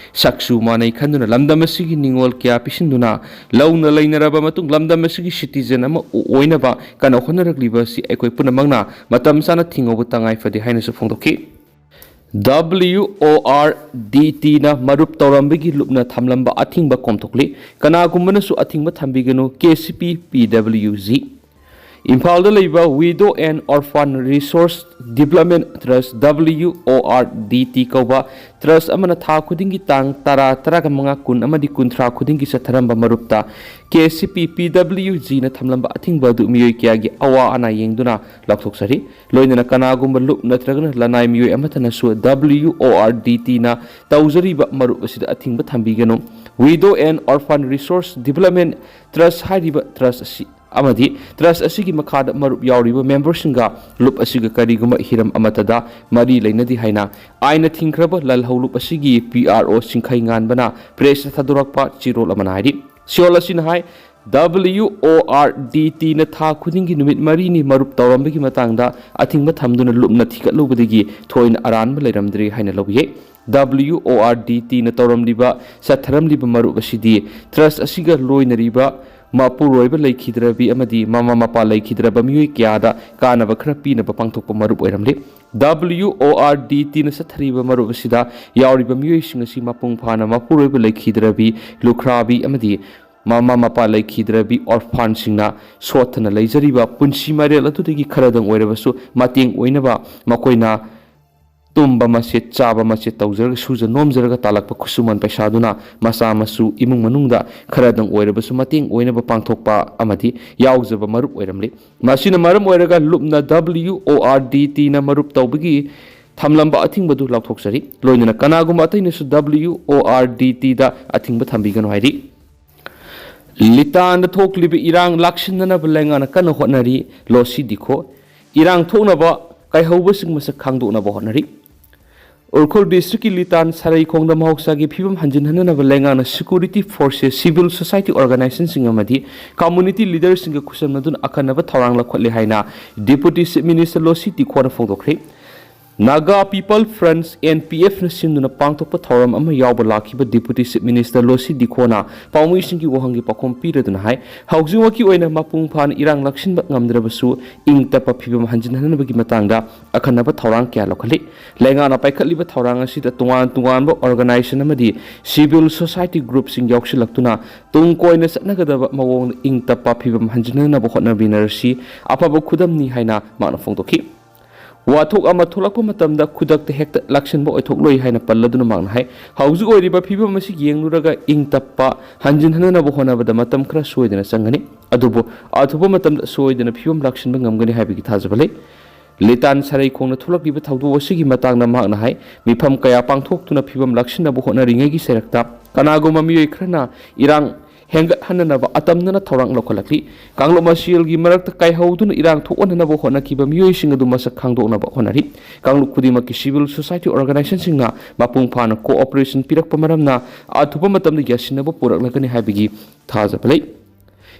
ꯁꯛꯁꯨ ꯃꯥꯟꯅꯩ ꯈꯟꯗꯨꯅ ꯂꯝꯗꯝ ꯑꯁꯤꯒꯤ ꯅꯤꯡꯉꯣꯜ ꯀꯌꯥ ꯄꯤꯁꯤꯟꯗꯨꯅ ꯂꯧꯅ ꯂꯩꯅꯔꯕ ꯃꯇꯨꯡ ꯂꯝꯗꯝ ꯑꯁꯤꯒꯤ ꯁꯤꯇꯤꯖꯦꯟ ꯑꯃ ꯑꯣꯏꯅꯕ ꯀꯟꯅ ꯍꯣꯠꯅꯔꯛꯂꯤꯕ ꯑꯁꯤ ꯑꯩꯈꯣꯏ ꯄꯨꯝꯅꯃꯛꯅ ꯃꯇꯝ ꯆꯥꯅ ꯊꯤꯡꯍꯧꯕ ꯇꯉꯥꯏ ꯐꯗꯦ ꯍꯥꯏꯅꯁꯨ ꯐꯣꯡꯗꯣꯛꯈꯤ꯫ W O R D T ꯅ ꯃꯔꯨꯞ ꯇꯧꯔꯝꯕꯒꯤ ꯂꯨꯞꯅ ꯊꯝꯂꯝꯕ ꯑꯊꯤꯡꯕ ꯀꯣꯝꯊꯣꯛꯂꯤ꯫ ꯀꯅꯥꯒꯨꯝꯕꯅꯁꯨ ꯑꯊꯤꯡꯕ ꯊꯝꯕꯤꯒꯅꯨ, K C P P W G꯫ ꯏꯝꯐꯥꯜꯗ ꯂꯩꯕ Widow and Orphan Resource Development Trust, W O R D T ꯀꯧꯕ ꯇ꯭ꯔꯁ ꯑꯃꯅ ꯊꯥ ꯈꯨꯗꯤꯡꯒꯤ ꯇꯥꯡ ꯇꯔꯥ, ꯇꯔꯥꯃꯉꯥ, ꯀꯨꯟ ꯑꯃꯗꯤ ꯀꯨꯟꯊ꯭ꯔꯥ ꯈꯨꯗꯤꯡꯒꯤ ꯆꯠꯊꯔꯝꯕ ꯃꯔꯨꯞꯇ K C P P W G ꯅ ꯊꯝꯂꯝꯕ ꯑꯊꯤꯡꯕ ꯑꯗꯨ ꯃꯤꯑꯣꯏ ꯀꯌꯥꯒꯤ ꯑꯋꯥ ꯑꯅꯥ ꯌꯦꯡꯗꯨꯅ ꯂꯥꯎꯊꯣꯛꯆꯔꯤ꯫ ꯂꯣꯏꯅꯅ ꯀꯅꯥꯒꯨꯝꯕ ꯂꯨꯞ ꯅꯠꯇ꯭ꯔꯒꯅ ꯂꯅꯥꯏ ꯃꯤꯑꯣꯏ ꯑꯃꯠꯇꯅꯁꯨ W O R D T ꯅ ꯇꯧꯖꯔꯤꯕ ꯃꯔꯨꯞ ꯑꯁꯤꯗ ꯑꯊꯤꯡꯕ ꯊꯝꯕꯤꯒꯅꯨ꯫ Widow and Orphan Resource Development Trust ꯍꯥꯏꯔꯤꯕ ꯇ꯭ꯔꯁ ꯑꯁꯤ ꯑꯃꯗꯤ ꯇ꯭ꯔꯁ ꯑꯁꯤꯒꯤ ꯃꯈꯥꯗ ꯃꯔꯨꯞ ꯌꯥꯎꯔꯤꯕ ꯃꯦꯝꯕꯔꯁꯤꯡꯒ ꯂꯨꯞ ꯑꯁꯤꯒ ꯀꯔꯤꯒꯨꯝꯕ ꯍꯤꯔꯝ ꯑꯃꯠꯇꯗ ꯃꯔꯤ ꯂꯩꯅꯗꯦ ꯍꯥꯏꯅ ꯑꯥꯏꯟꯅ ꯊꯤꯡꯈ꯭ꯔꯕ ꯂꯥꯜꯍꯧ ꯂꯨꯞ ꯑꯁꯤꯒꯤ P R O ꯁꯤꯡꯈꯩ ꯉꯥꯟꯕꯅ ꯄ꯭ꯔꯦꯁꯇ ꯊꯥꯗꯣꯔꯛꯄ ꯆꯦꯔꯣꯜ ꯑꯃꯅ ꯍꯥꯏꯔꯤ꯫ ꯁꯤꯑꯣꯜ ꯑꯁꯤꯅ ꯍꯥꯏ, W O R D T ꯅ ꯊꯥ ꯈꯨꯗꯤꯡꯒꯤ ꯅꯨꯃꯤꯠ ꯃꯔꯤꯅꯤ ꯃꯔꯨꯞ ꯇꯧꯔꯝꯕꯒꯤ ꯃꯇꯥꯡꯗ ꯑꯊꯤꯡꯕ ꯊꯝꯗꯨꯅ ꯂꯨꯞꯅ ꯊꯤꯒꯠꯂꯨꯕꯗꯒꯤ ꯊꯣꯏꯅ ꯑꯔꯥꯟꯕ ꯂꯩꯔꯝꯗ꯭ꯔꯦ ꯍꯥꯏꯅ ꯂꯧꯏ꯫ W O R D T ꯅ ꯇꯧꯔꯝꯂꯤꯕ, ꯆꯠꯊꯔꯝꯂꯤꯕ ꯃꯔꯨꯞ ꯑꯁꯤꯗꯤ ꯇ꯭ꯔꯁ ꯑꯁꯤꯒ ꯂꯣꯏꯅꯔꯤꯕ ꯃꯄꯨꯔꯣꯏꯕ ꯂꯩꯈꯤꯗ꯭ꯔꯕꯤ ꯑꯃꯗꯤ ꯃꯃꯥ ꯃꯄꯥ ꯂꯩꯈꯤꯗ꯭ꯔꯕ ꯃꯤꯑꯣꯏ ꯀꯌꯥꯗ ꯀꯥꯟꯅꯕ ꯈꯔ ꯄꯤꯅꯕ ꯄꯥꯡꯊꯣꯛꯄ ꯃꯔꯨꯞ ꯑꯣꯏꯔꯝꯂꯤ꯫ W O R D T ꯅ ꯆꯠꯊꯔꯤꯕ ꯃꯔꯨꯞ ꯑꯁꯤꯗ ꯌꯥꯎꯔꯤꯕ ꯃꯤꯑꯣꯏꯁꯤꯡ ꯑꯁꯤ ꯃꯄꯨꯡ ꯐꯥꯅ ꯃꯄꯨꯔꯣꯏꯕ ꯂꯩꯈꯤꯗ꯭ꯔꯕꯤ, ꯂꯨꯈ꯭ꯔꯥꯕꯤ ꯑꯃꯗꯤ ꯃꯃꯥ ꯃꯄꯥ ꯂꯩꯈꯤꯗ꯭ꯔꯕꯤ ꯑꯣꯔꯐꯥꯟꯁꯤꯡꯅ ꯁꯣꯠꯊꯅ ꯂꯩꯖꯔꯤꯕ ꯄꯨꯟꯁꯤ ꯃꯔꯦꯜ ꯑꯗꯨꯗꯒꯤ ꯈꯔꯗꯪ ꯑꯣꯏꯔꯕꯁꯨ ꯃꯇꯦꯡ ꯑꯣꯏꯅꯕ ꯃꯈꯣꯏꯅ ꯇꯨꯝꯕ ꯃꯆꯦꯠ, ꯆꯥꯕ ꯃꯆꯦꯠ ꯇꯧꯖꯔꯒ, ꯁꯨꯖ ꯅꯣꯝꯖꯔꯒ ꯇꯥꯜꯂꯛꯄ ꯈꯨꯠꯁꯨꯃꯟ ꯄꯩꯁꯥꯗꯨꯅ ꯃꯆꯥ ꯃꯁꯨ, ꯏꯃꯨꯡ ꯃꯅꯨꯡꯗ ꯈꯔꯗꯪ ꯑꯣꯏꯔꯕꯁꯨ ꯃꯇꯦꯡ ꯑꯣꯏꯅꯕ ꯄꯥꯡꯊꯣꯛꯄ ꯑꯃꯗꯤ ꯌꯥꯎꯖꯕ ꯃꯔꯨꯞ ꯑꯣꯏꯔꯝꯂꯤ꯫ ꯃꯁꯤꯅ ꯃꯔꯝ ꯑꯣꯏꯔꯒ ꯂꯨꯞꯅ W O R D T ꯅ ꯃꯔꯨꯞ ꯇꯧꯕꯒꯤ ꯊꯝꯂꯝꯕ ꯑꯊꯤꯡꯕꯗꯨ ꯂꯥꯎꯊꯣꯛꯆꯔꯤ꯫ ꯂꯣꯏꯅꯅ ꯀꯅꯥꯒꯨꯝꯕ ꯑꯇꯩꯅꯁꯨ W O R D T ꯗ ꯑꯊꯤꯡꯕ ꯊꯝꯕꯤꯒꯅꯨ ꯍꯥꯏꯔꯤ꯫ ꯂꯤꯇꯥꯟꯗ ꯊꯣꯛꯂꯤꯕ ꯏꯔꯥꯡ ꯂꯥꯛꯁꯤꯟꯅꯅꯕ ꯂꯩꯉꯥꯛꯅ ꯀꯟꯅ ꯍꯣꯠꯅꯔꯤ꯫ ꯂꯣꯁꯤ ꯗꯤꯈꯣ ꯏꯔꯥꯡ ꯊꯣꯛꯅꯕ ꯀꯥꯏꯍꯧꯕꯁꯤꯡ ꯃꯁꯛ ꯈꯪꯗꯣꯛꯅꯕ ꯍꯣꯠꯅꯔꯤ꯫ ꯎꯈ꯭ꯔꯨꯜ ꯗꯤꯁꯇ꯭ꯔꯤꯛꯀꯤ ꯂꯤꯇꯥꯟ ꯁꯔꯩꯈꯣꯡꯗ ꯃꯍꯧꯁꯥꯒꯤ ꯐꯤꯕꯝ ꯍꯟꯖꯤꯟꯍꯟꯅꯅꯕ ꯂꯩꯉꯥꯛꯅ security forces, civil society organizationꯁꯤꯡ ꯑꯃꯗꯤ community leaderꯁꯤꯡꯒ ꯈꯨꯠꯁꯝꯅꯗꯨꯅ ꯑꯈꯟꯅꯕ ꯊꯧꯔꯥꯡ ꯂꯧꯈꯠꯂꯦ ꯍꯥꯏꯅ Deputy Chief Minister ꯂꯣꯁꯤ ꯗꯤꯈꯣꯅ ꯐꯣꯡꯗꯣꯛꯈ꯭ꯔꯦ꯫ Naga People Front, N P F ꯅ ꯁꯤꯟꯗꯨꯅ ꯄꯥꯡꯊꯣꯛꯄ ꯊꯧꯔꯝ ꯑꯃ ꯌꯥꯎꯕ ꯂꯥꯛꯈꯤꯕ Deputy Chief Minister ꯂꯣꯁꯤ ꯗꯤꯈꯣꯅ ꯄꯥꯎꯃꯤꯁꯤꯡꯒꯤ ꯋꯥꯍꯪꯒꯤ ꯄꯥꯎꯈꯨꯝ ꯄꯤꯔꯗꯨꯅ ꯍꯥꯏ, ꯍꯧꯖꯤꯛꯃꯛꯀꯤ ꯑꯣꯏꯅ ꯃꯄꯨꯡ ꯐꯥꯅ ꯏꯔꯥꯡ ꯂꯥꯛꯁꯤꯟꯕ ꯉꯝꯗ꯭ꯔꯕꯁꯨ ꯏꯪ ꯇꯞꯄ ꯐꯤꯕꯝ ꯍꯟꯖꯤꯟꯍꯟꯅꯕꯒꯤ ꯃꯇꯥꯡꯗ ꯑꯈꯟꯅꯕ ꯊꯧꯔꯥꯡ ꯀꯌꯥ ꯂꯧꯈꯠꯂꯤ꯫ ꯂꯩꯉꯥꯛꯅ ꯄꯥꯏꯈꯠꯂꯤꯕ ꯊꯧꯔꯥꯡ ꯑꯁꯤꯗ ꯇꯣꯉꯥꯟ ꯇꯣꯉꯥꯟꯕ organization ꯑꯃꯗꯤ civil society groupꯁꯤꯡ ꯌꯥꯎꯁꯤꯜꯂꯛꯇꯨꯅ ꯇꯨꯡ ꯀꯣꯏꯅ ꯆꯠꯅꯒꯗꯕ ꯃꯑꯣꯡꯗ ꯏꯪ ꯇꯞꯄ ꯐꯤꯕꯝ ꯍꯟꯖꯤꯟꯅꯅꯕ ꯍꯣꯠꯅꯃꯤꯟꯅꯔꯁꯤ ꯑꯐꯕ ꯈꯨꯗꯝꯅꯤ ꯍꯥꯏꯅ ꯃꯍꯥꯛꯅ ꯐꯣꯡꯗꯣꯛꯈꯤ꯫ ꯋꯥꯊꯣꯛ ꯑꯃ ꯊꯣꯛꯂꯛꯄ ꯃꯇꯝꯗ ꯈꯨꯗꯛꯇ ꯍꯦꯛꯇ ꯂꯥꯛꯁꯤꯟꯕ ꯑꯣꯏꯊꯣꯛꯂꯣꯏ ꯍꯥꯏꯅ ꯄꯜꯂꯗꯨꯅ ꯃꯍꯥꯛꯅ ꯍꯥꯏ, ꯍꯧꯖꯤꯛ ꯑꯣꯏꯔꯤꯕ ꯐꯤꯕꯝ ꯑꯁꯤ ꯌꯦꯡꯂꯨꯔꯒ ꯏꯪ ꯇꯞꯄ ꯍꯟꯖꯤꯟꯍꯟꯅꯅꯕ ꯍꯣꯠꯅꯕꯗ ꯃꯇꯝ ꯈꯔ ꯁꯣꯏꯗꯅ ꯆꯪꯒꯅꯤ, ꯑꯗꯨꯕꯨ ꯑꯊꯨꯕ ꯃꯇꯝꯗ ꯁꯣꯏꯗꯅ ꯐꯤꯕꯝ ꯂꯥꯛꯁꯤꯟꯕ ꯉꯝꯒꯅꯤ ꯍꯥꯏꯕꯒꯤ ꯊꯥꯖꯕ ꯂꯩ꯫ ꯂꯤꯇꯥꯟ ꯁꯔꯩꯈꯣꯡꯅ ꯊꯣꯛꯂꯛꯂꯤꯕ ꯊꯧꯗꯣꯛ ꯑꯁꯤꯒꯤ ꯃꯇꯥꯡꯗ ꯃꯍꯥꯛꯅ ꯍꯥꯏ, ꯃꯤꯐꯝ ꯀꯌꯥ ꯄꯥꯡꯊꯣꯛꯇꯨꯅ ꯐꯤꯕꯝ ꯂꯥꯛꯁꯤꯟꯅꯕ ꯍꯣꯠꯅꯔꯤꯉꯩꯒꯤ ꯁꯔꯛꯇ ꯀꯅꯥꯒꯨꯝꯕ ꯃꯤꯑꯣꯏ ꯈꯔꯅ ꯏꯔꯥꯡ ꯍꯦꯟꯒꯠꯍꯟꯅꯅꯕ ꯑꯇꯝꯅꯅ ꯊꯧꯔꯥꯡ ꯂꯧꯈꯠꯂꯛꯂꯤ꯫ ꯀꯥꯡꯂꯨꯞ ꯃꯁꯦꯜꯒꯤ ꯃꯔꯛꯇ ꯀꯥꯏꯍꯧꯗꯨꯅ ꯏꯔꯥꯡ ꯊꯣꯛꯍꯟꯅꯅꯕ ꯍꯣꯠꯅꯈꯤꯕ ꯃꯤꯑꯣꯏꯁꯤꯡ ꯑꯗꯨ ꯃꯁꯛ ꯈꯪꯗꯣꯛꯅꯕ ꯍꯣꯠꯅꯔꯤ꯫ ꯀꯥꯡꯂꯨꯞ ꯈꯨꯗꯤꯡꯃꯛꯀꯤ civil society organizationꯁꯤꯡꯅ ꯃꯄꯨꯡ ꯐꯥꯅ cooperation ꯄꯤꯔꯛꯄ ꯃꯔꯝꯅ ꯑꯊꯨꯕ ꯃꯇꯝꯗ ꯌꯥꯁꯤꯟꯅꯕ ꯄꯨꯔꯛꯂꯒꯅꯤ ꯍꯥꯏꯕꯒꯤ ꯊꯥꯖꯕ ꯂꯩ꯫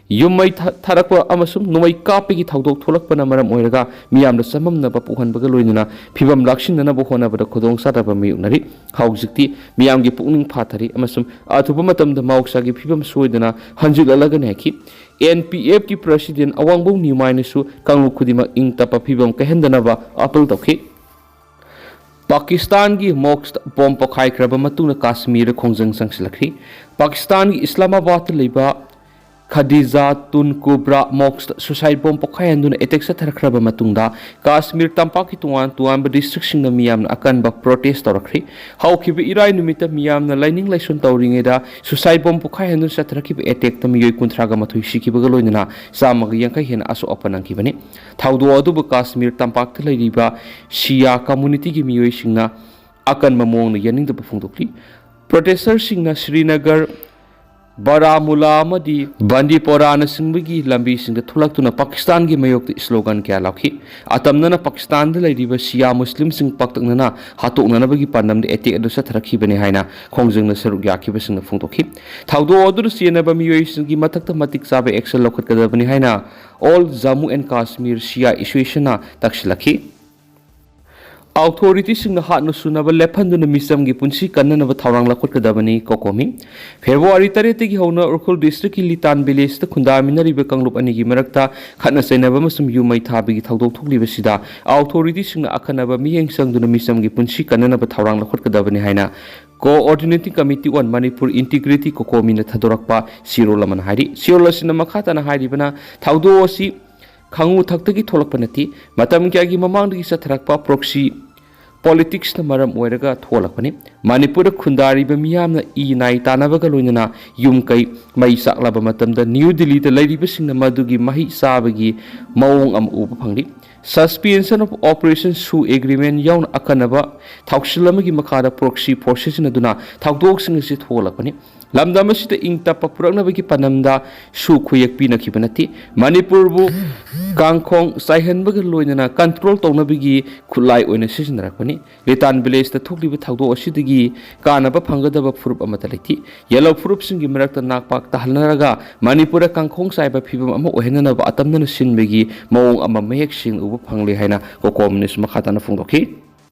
ꯌꯨꯝ ꯃꯩ ꯊꯥ-, ꯊꯥꯔꯛꯄ ꯑꯃꯁꯨꯡ ꯅꯣꯡꯃꯩ ꯀꯥꯞꯄꯒꯤ ꯊꯧꯗꯣꯛ ꯊꯣꯛꯂꯛꯄꯅ ꯃꯔꯝ ꯑꯣꯏꯔꯒ ꯃꯤꯌꯥꯝꯗ ꯆꯃꯝꯅꯕ ꯄꯣꯛꯍꯟꯕꯒ ꯂꯣꯏꯅꯅ ꯐꯤꯕꯝ ꯂꯥꯛꯁꯤꯟꯅꯅꯕ ꯍꯣꯠꯅꯕꯗ ꯈꯨꯗꯣꯡꯆꯥꯗꯕ ꯃꯥꯌꯣꯛꯅꯔꯤ꯫ ꯍꯧꯖꯤꯛꯇꯤ ꯃꯤꯌꯥꯝꯒꯤ ꯄꯨꯛꯅꯤꯡ ꯐꯥꯊꯔꯤ ꯑꯃꯁꯨꯡ ꯑꯊꯨꯕ ꯃꯇꯝꯗ ꯃꯍꯧꯁꯥꯒꯤ ꯐꯤꯕꯝ ꯁꯣꯏꯗꯅ ꯍꯟꯖꯤꯜꯂꯛꯂꯒꯅꯤ ꯍꯥꯏꯈꯤ꯫ ꯑꯦꯟ ꯄꯤ ꯑꯦꯐꯀꯤ ꯄ꯭ꯔꯁꯤꯗꯦꯟ ꯑꯋꯥꯡꯕꯧ ꯅꯤꯎꯃꯥꯏꯅꯁꯨ ꯀꯥꯡꯂꯨꯞ ꯈꯨꯗꯤꯡꯃꯛ ꯏꯪ ꯇꯞꯄ ꯐꯤꯕꯝ ꯀꯥꯏꯍꯟꯗꯅꯕ ꯑꯥꯄꯤꯜ ꯇꯧꯈꯤ꯫ ꯄꯥꯀꯤꯁꯇꯥꯟꯒꯤ ꯃꯣꯁꯛꯇ ꯕꯣꯝ ꯄꯣꯈꯥꯏꯈ꯭ꯔꯕ ꯃꯇꯨꯡꯗ ꯀꯥꯁꯃꯤꯔꯗ ꯈꯣꯡꯖꯪ ꯆꯪꯁꯤꯜꯂꯛꯈ꯭ꯔꯤ꯫ ꯄꯥꯀꯤꯁꯇꯥꯟꯒꯤ ꯏꯁꯂꯥꯃꯥꯕꯥꯗꯇ ꯂꯩꯕ ꯈꯗꯤꯖꯥꯇꯨꯟ ꯀꯨꯕ꯭ꯔꯥ ꯃꯣꯁꯛꯇ ꯁꯨꯁꯥꯏꯠ ꯕꯣꯝ ꯄꯣꯈꯥꯏꯍꯟꯗꯨꯅ ꯑꯦꯇꯦꯛ ꯆꯠꯊꯔꯛꯈ꯭ꯔꯕ ꯃꯇꯨꯡꯗ ꯀꯥꯁꯃꯤꯔ ꯇꯝꯄꯥꯛꯀꯤ ꯇꯣꯉꯥꯟ ꯇꯣꯉꯥꯟꯕ ꯗꯤꯁꯇ꯭ꯔꯤꯛꯁꯤꯡꯗ ꯃꯤꯌꯥꯝꯅ ꯑꯀꯟꯕ ꯄ꯭ꯔꯣꯇꯦꯁ ꯇꯧꯔꯛꯈ꯭ꯔꯤ꯫ ꯍꯧꯈꯤꯕ ꯏꯔꯥꯏ ꯅꯨꯃꯤꯠꯇ ꯃꯤꯌꯥꯝꯅ ꯂꯥꯏꯅꯤꯡ ꯂꯥꯏꯁꯣꯟ ꯇꯧꯔꯤꯉꯩꯗ ꯁꯨꯁꯥꯏꯠ ꯕꯣꯝ ꯄꯣꯈꯥꯏꯍꯟꯗꯨꯅ ꯆꯠꯊꯔꯛꯈꯤꯕ ꯑꯦꯇꯦꯛꯇ ꯃꯤꯑꯣꯏ ꯀꯨꯟꯊ꯭ꯔꯥꯒ ꯃꯥꯊꯣꯏ ꯁꯤꯈꯤꯕꯒ ꯂꯣꯏꯅꯅ ꯆꯥꯝꯃꯒ ꯌꯥꯡꯈꯩ ꯍꯦꯟꯅ ꯑꯁꯣꯛ ꯑꯄꯟ ꯅꯪꯈꯤꯕꯅꯤ꯫ ꯊꯧꯗꯣꯛ ꯑꯗꯨꯕꯨ ꯀꯥꯁꯃꯤꯔ ꯇꯝꯄꯥꯛꯇ ꯂꯩꯔꯤꯕ ꯁꯤꯌꯥ ꯀꯝꯃꯨꯅꯤꯇꯤꯒꯤ ꯃꯤꯑꯣꯏꯁꯤꯡꯅ ꯑꯀꯟꯕ ꯃꯑꯣꯡꯗ ꯌꯥꯅꯤꯡꯗꯕ ꯐꯣꯡꯗꯣꯛꯂꯤ꯫ ꯄ꯭ꯔꯣꯇꯦꯁꯇꯔꯁꯤꯡꯅ ꯁ꯭ꯔꯤꯅꯒꯔ, ꯕꯥꯔꯥꯃꯨꯂꯥ ꯑꯃꯗꯤ ꯕꯟꯗꯤꯄꯣꯔꯥꯅꯆꯤꯡꯕꯒꯤ ꯂꯝꯕꯤꯁꯤꯡꯗ ꯊꯣꯛꯂꯛꯇꯨꯅ ꯄꯥꯀꯤꯁꯇꯥꯟꯒꯤ ꯃꯥꯌꯣꯛꯇ ꯁ꯭ꯂꯣꯒꯥꯟ ꯀꯌꯥ ꯂꯥꯎꯈꯤ꯫ ꯑꯇꯝꯅꯅ ꯄꯥꯀꯤꯁꯇꯥꯟꯗ ꯂꯩꯔꯤꯕ ꯁꯤꯌꯥ ꯃꯨꯁꯂꯤꯝꯁꯤꯡ ꯄꯥꯛꯇꯛꯅꯅ ꯍꯥꯠꯇꯣꯛꯅꯅꯕꯒꯤ ꯄꯥꯟꯗꯝꯗ ꯑꯦꯇꯦꯛ ꯑꯗꯨ ꯆꯠꯊꯔꯛꯈꯤꯕꯅꯤ ꯍꯥꯏꯅ ꯈꯣꯡꯖꯪꯗ ꯁꯔꯨꯛ ꯌꯥꯈꯤꯕꯁꯤꯡꯅ ꯐꯣꯡꯗꯣꯛꯈꯤ꯫ ꯊꯧꯗꯣꯛ ꯑꯗꯨꯗ ꯆꯦꯟꯅꯕ ꯃꯤꯑꯣꯏꯁꯤꯡꯒꯤ ꯃꯊꯛꯇ ꯃꯇꯤꯛ ꯆꯥꯕ ꯑꯦꯛꯁꯟ ꯂꯧꯈꯠꯀꯗꯕꯅꯤ ꯍꯥꯏꯅ ꯑꯣꯜ ꯖꯝꯃꯨ ꯑꯦꯟ ꯀꯥꯁꯃꯤꯔ ꯁꯤꯌꯥ ꯑꯦꯁꯣꯁꯤꯌꯦꯁꯟꯅ ꯇꯛꯁꯤꯜꯂꯛꯈꯤ꯫ ꯑꯣꯊꯣꯔꯤꯇꯤꯁꯤꯡꯅ ꯍꯥꯠꯅ ꯁꯨꯅꯕ ꯂꯦꯞꯍꯟꯗꯨꯅ ꯃꯤꯆꯝꯒꯤ ꯄꯨꯟꯁꯤ ꯀꯟꯅꯅꯕ ꯊꯧꯔꯥꯡ ꯂꯧꯈꯠꯀꯗꯕꯅꯤ, ꯀꯣꯀꯣꯃꯤ꯫ ꯐꯦꯕ꯭ꯔꯨꯋꯥꯔꯤ ꯇꯔꯦꯠꯇꯒꯤ ꯍꯧꯅ ꯎꯈ꯭ꯔꯨꯜ ꯗꯤꯁꯇ꯭ꯔꯤꯛꯀꯤ ꯂꯤꯇꯥꯟ ꯚꯤꯂꯦꯖꯇ ꯈꯨꯟꯗꯥꯃꯤꯟꯅꯔꯤꯕ ꯀꯥꯡꯂꯨꯞ ꯑꯅꯤꯒꯤ ꯃꯔꯛꯇ ꯈꯠꯅ ꯆꯩꯅꯕ ꯑꯃꯁꯨꯡ ꯌꯨꯝ ꯃꯩ ꯊꯥꯕꯒꯤ ꯊꯧꯗꯣꯛ ꯊꯣꯛꯂꯤꯕꯁꯤꯗ ꯑꯣꯊꯣꯔꯤꯇꯤꯁꯤꯡꯅ ꯑꯈꯟꯅꯕ ꯃꯤꯠꯌꯦꯡ ꯆꯪꯗꯨꯅ ꯃꯤꯆꯝꯒꯤ ꯄꯨꯟꯁꯤ ꯀꯟꯅꯅꯕ ꯊꯧꯔꯥꯡ ꯂꯧꯈꯠꯀꯗꯕꯅꯤ ꯍꯥꯏꯅ Coordinating Committee on Manipur Integrity, ꯀꯣꯀꯣꯃꯤꯅ ꯊꯥꯗꯣꯔꯛꯄ ꯆꯦꯔꯣꯜ ꯑꯃꯅ ꯍꯥꯏꯔꯤ꯫ ꯆꯦꯔꯣꯜ ꯑꯁꯤꯅ ꯃꯈꯥ ꯇꯥꯅ ꯍꯥꯏꯔꯤꯕꯅ, ꯊꯧꯗꯣꯛ ꯑꯁꯤ ꯈꯪꯉꯨ ꯊꯛꯇꯒꯤ ꯊꯣꯛꯂꯛꯄ ꯅꯠꯇꯦ, ꯃꯇꯝ ꯀꯌꯥꯒꯤ ꯃꯃꯥꯡꯗꯒꯤ ꯆꯠꯊꯔꯛꯄ ꯄ꯭ꯔꯣꯛꯁꯤ ꯄꯣꯂꯤꯇꯤꯛꯁꯅ ꯃꯔꯝ ꯑꯣꯏꯔꯒ ꯊꯣꯛꯂꯛꯄꯅꯤ꯫ ꯃꯅꯤꯄꯨꯔꯗ ꯈꯨꯟꯗꯥꯔꯤꯕ ꯃꯤꯌꯥꯝꯅ ꯏ ꯅꯥꯏ ꯇꯥꯅꯕꯒ ꯂꯣꯏꯅꯅ ꯌꯨꯝ ꯀꯩ ꯃꯩ ꯆꯥꯛꯂꯕ ꯃꯇꯝꯗ ꯅ꯭ꯌꯨ ꯗꯤꯜꯂꯤꯗ ꯂꯩꯔꯤꯕꯁꯤꯡꯅ ꯃꯗꯨꯒꯤ ꯃꯍꯩ ꯆꯥꯕꯒꯤ ꯃꯑꯣꯡ ꯑꯃ ꯎꯕ ꯐꯪꯂꯤ꯫ Suspension of Operation ꯁꯨ ꯑꯦꯒ꯭ꯔꯤꯃꯦꯟ ꯌꯥꯎꯅ ꯑꯀꯟꯅꯕ ꯊꯧꯁꯤꯜ ꯑꯃꯒꯤ ꯃꯈꯥꯗ ꯄ꯭ꯔꯣꯛꯁꯤ ꯐꯣꯔꯁ ꯁꯤꯖꯤꯟꯅꯗꯨꯅ ꯊꯧꯗꯣꯛꯁꯤꯡ ꯑꯁꯤ ꯊꯣꯛꯍꯜꯂꯛꯄꯅꯤ꯫ ꯂꯝꯗꯝ ꯑꯁꯤꯗ ꯏꯪ ꯇꯞꯄ ꯄꯨꯔꯛꯅꯕꯒꯤ ꯄꯥꯟꯗꯝꯗ ꯁꯨ ꯈꯨꯌꯦꯛ ꯄꯤꯅꯈꯤꯕ ꯅꯠꯇꯦ꯫ ꯃꯅꯤꯄꯨꯔꯕꯨ ꯀꯥꯡꯈꯣꯡ ꯆꯥꯏꯍꯟꯕꯒ ꯂꯣꯏꯅꯅ ꯀꯟꯇ꯭ꯔꯣꯜ ꯇꯧꯅꯕꯒꯤ ꯈꯨꯠꯂꯥꯏ ꯑꯣꯏꯅ ꯁꯤꯖꯤꯟꯅꯔꯛꯄꯅꯤ꯫ ꯂꯤꯇꯥꯟ ꯚꯤꯂꯦꯖꯇ ꯊꯣꯛꯂꯤꯕ ꯊꯧꯗꯣꯛ ꯑꯁꯤꯗꯒꯤ ꯀꯥꯟꯅꯕ ꯐꯪꯒꯗꯕ ꯐꯨꯔꯨꯞ ꯑꯃꯠꯇ ꯂꯩꯇꯦ꯫ ꯌꯦꯜꯂꯧ ꯐꯨꯔꯨꯞꯁꯤꯡꯒꯤ ꯃꯔꯛꯇ ꯅꯥꯛꯄꯥꯛ ꯇꯥꯍꯟꯅꯔꯒ ꯃꯅꯤꯄꯨꯔꯗ ꯀꯥꯡꯈꯣꯡ ꯆꯥꯏꯕ ꯐꯤꯕꯝ ꯑꯃ ꯑꯣꯏꯍꯟꯅꯅꯕ ꯑꯇꯝꯅꯅ ꯁꯤꯟꯕꯒꯤ ꯃꯑꯣꯡ ꯑꯃ ꯃꯌꯦꯛ ꯁꯦꯡꯅ ꯎꯕ ꯐꯪꯂꯦ ꯍꯥꯏꯅ ꯀꯣꯀꯣ ꯃꯤꯅꯤꯁ ꯃꯈꯥ ꯇꯥꯅ ꯐꯣꯡꯗꯣꯛꯈꯤ꯫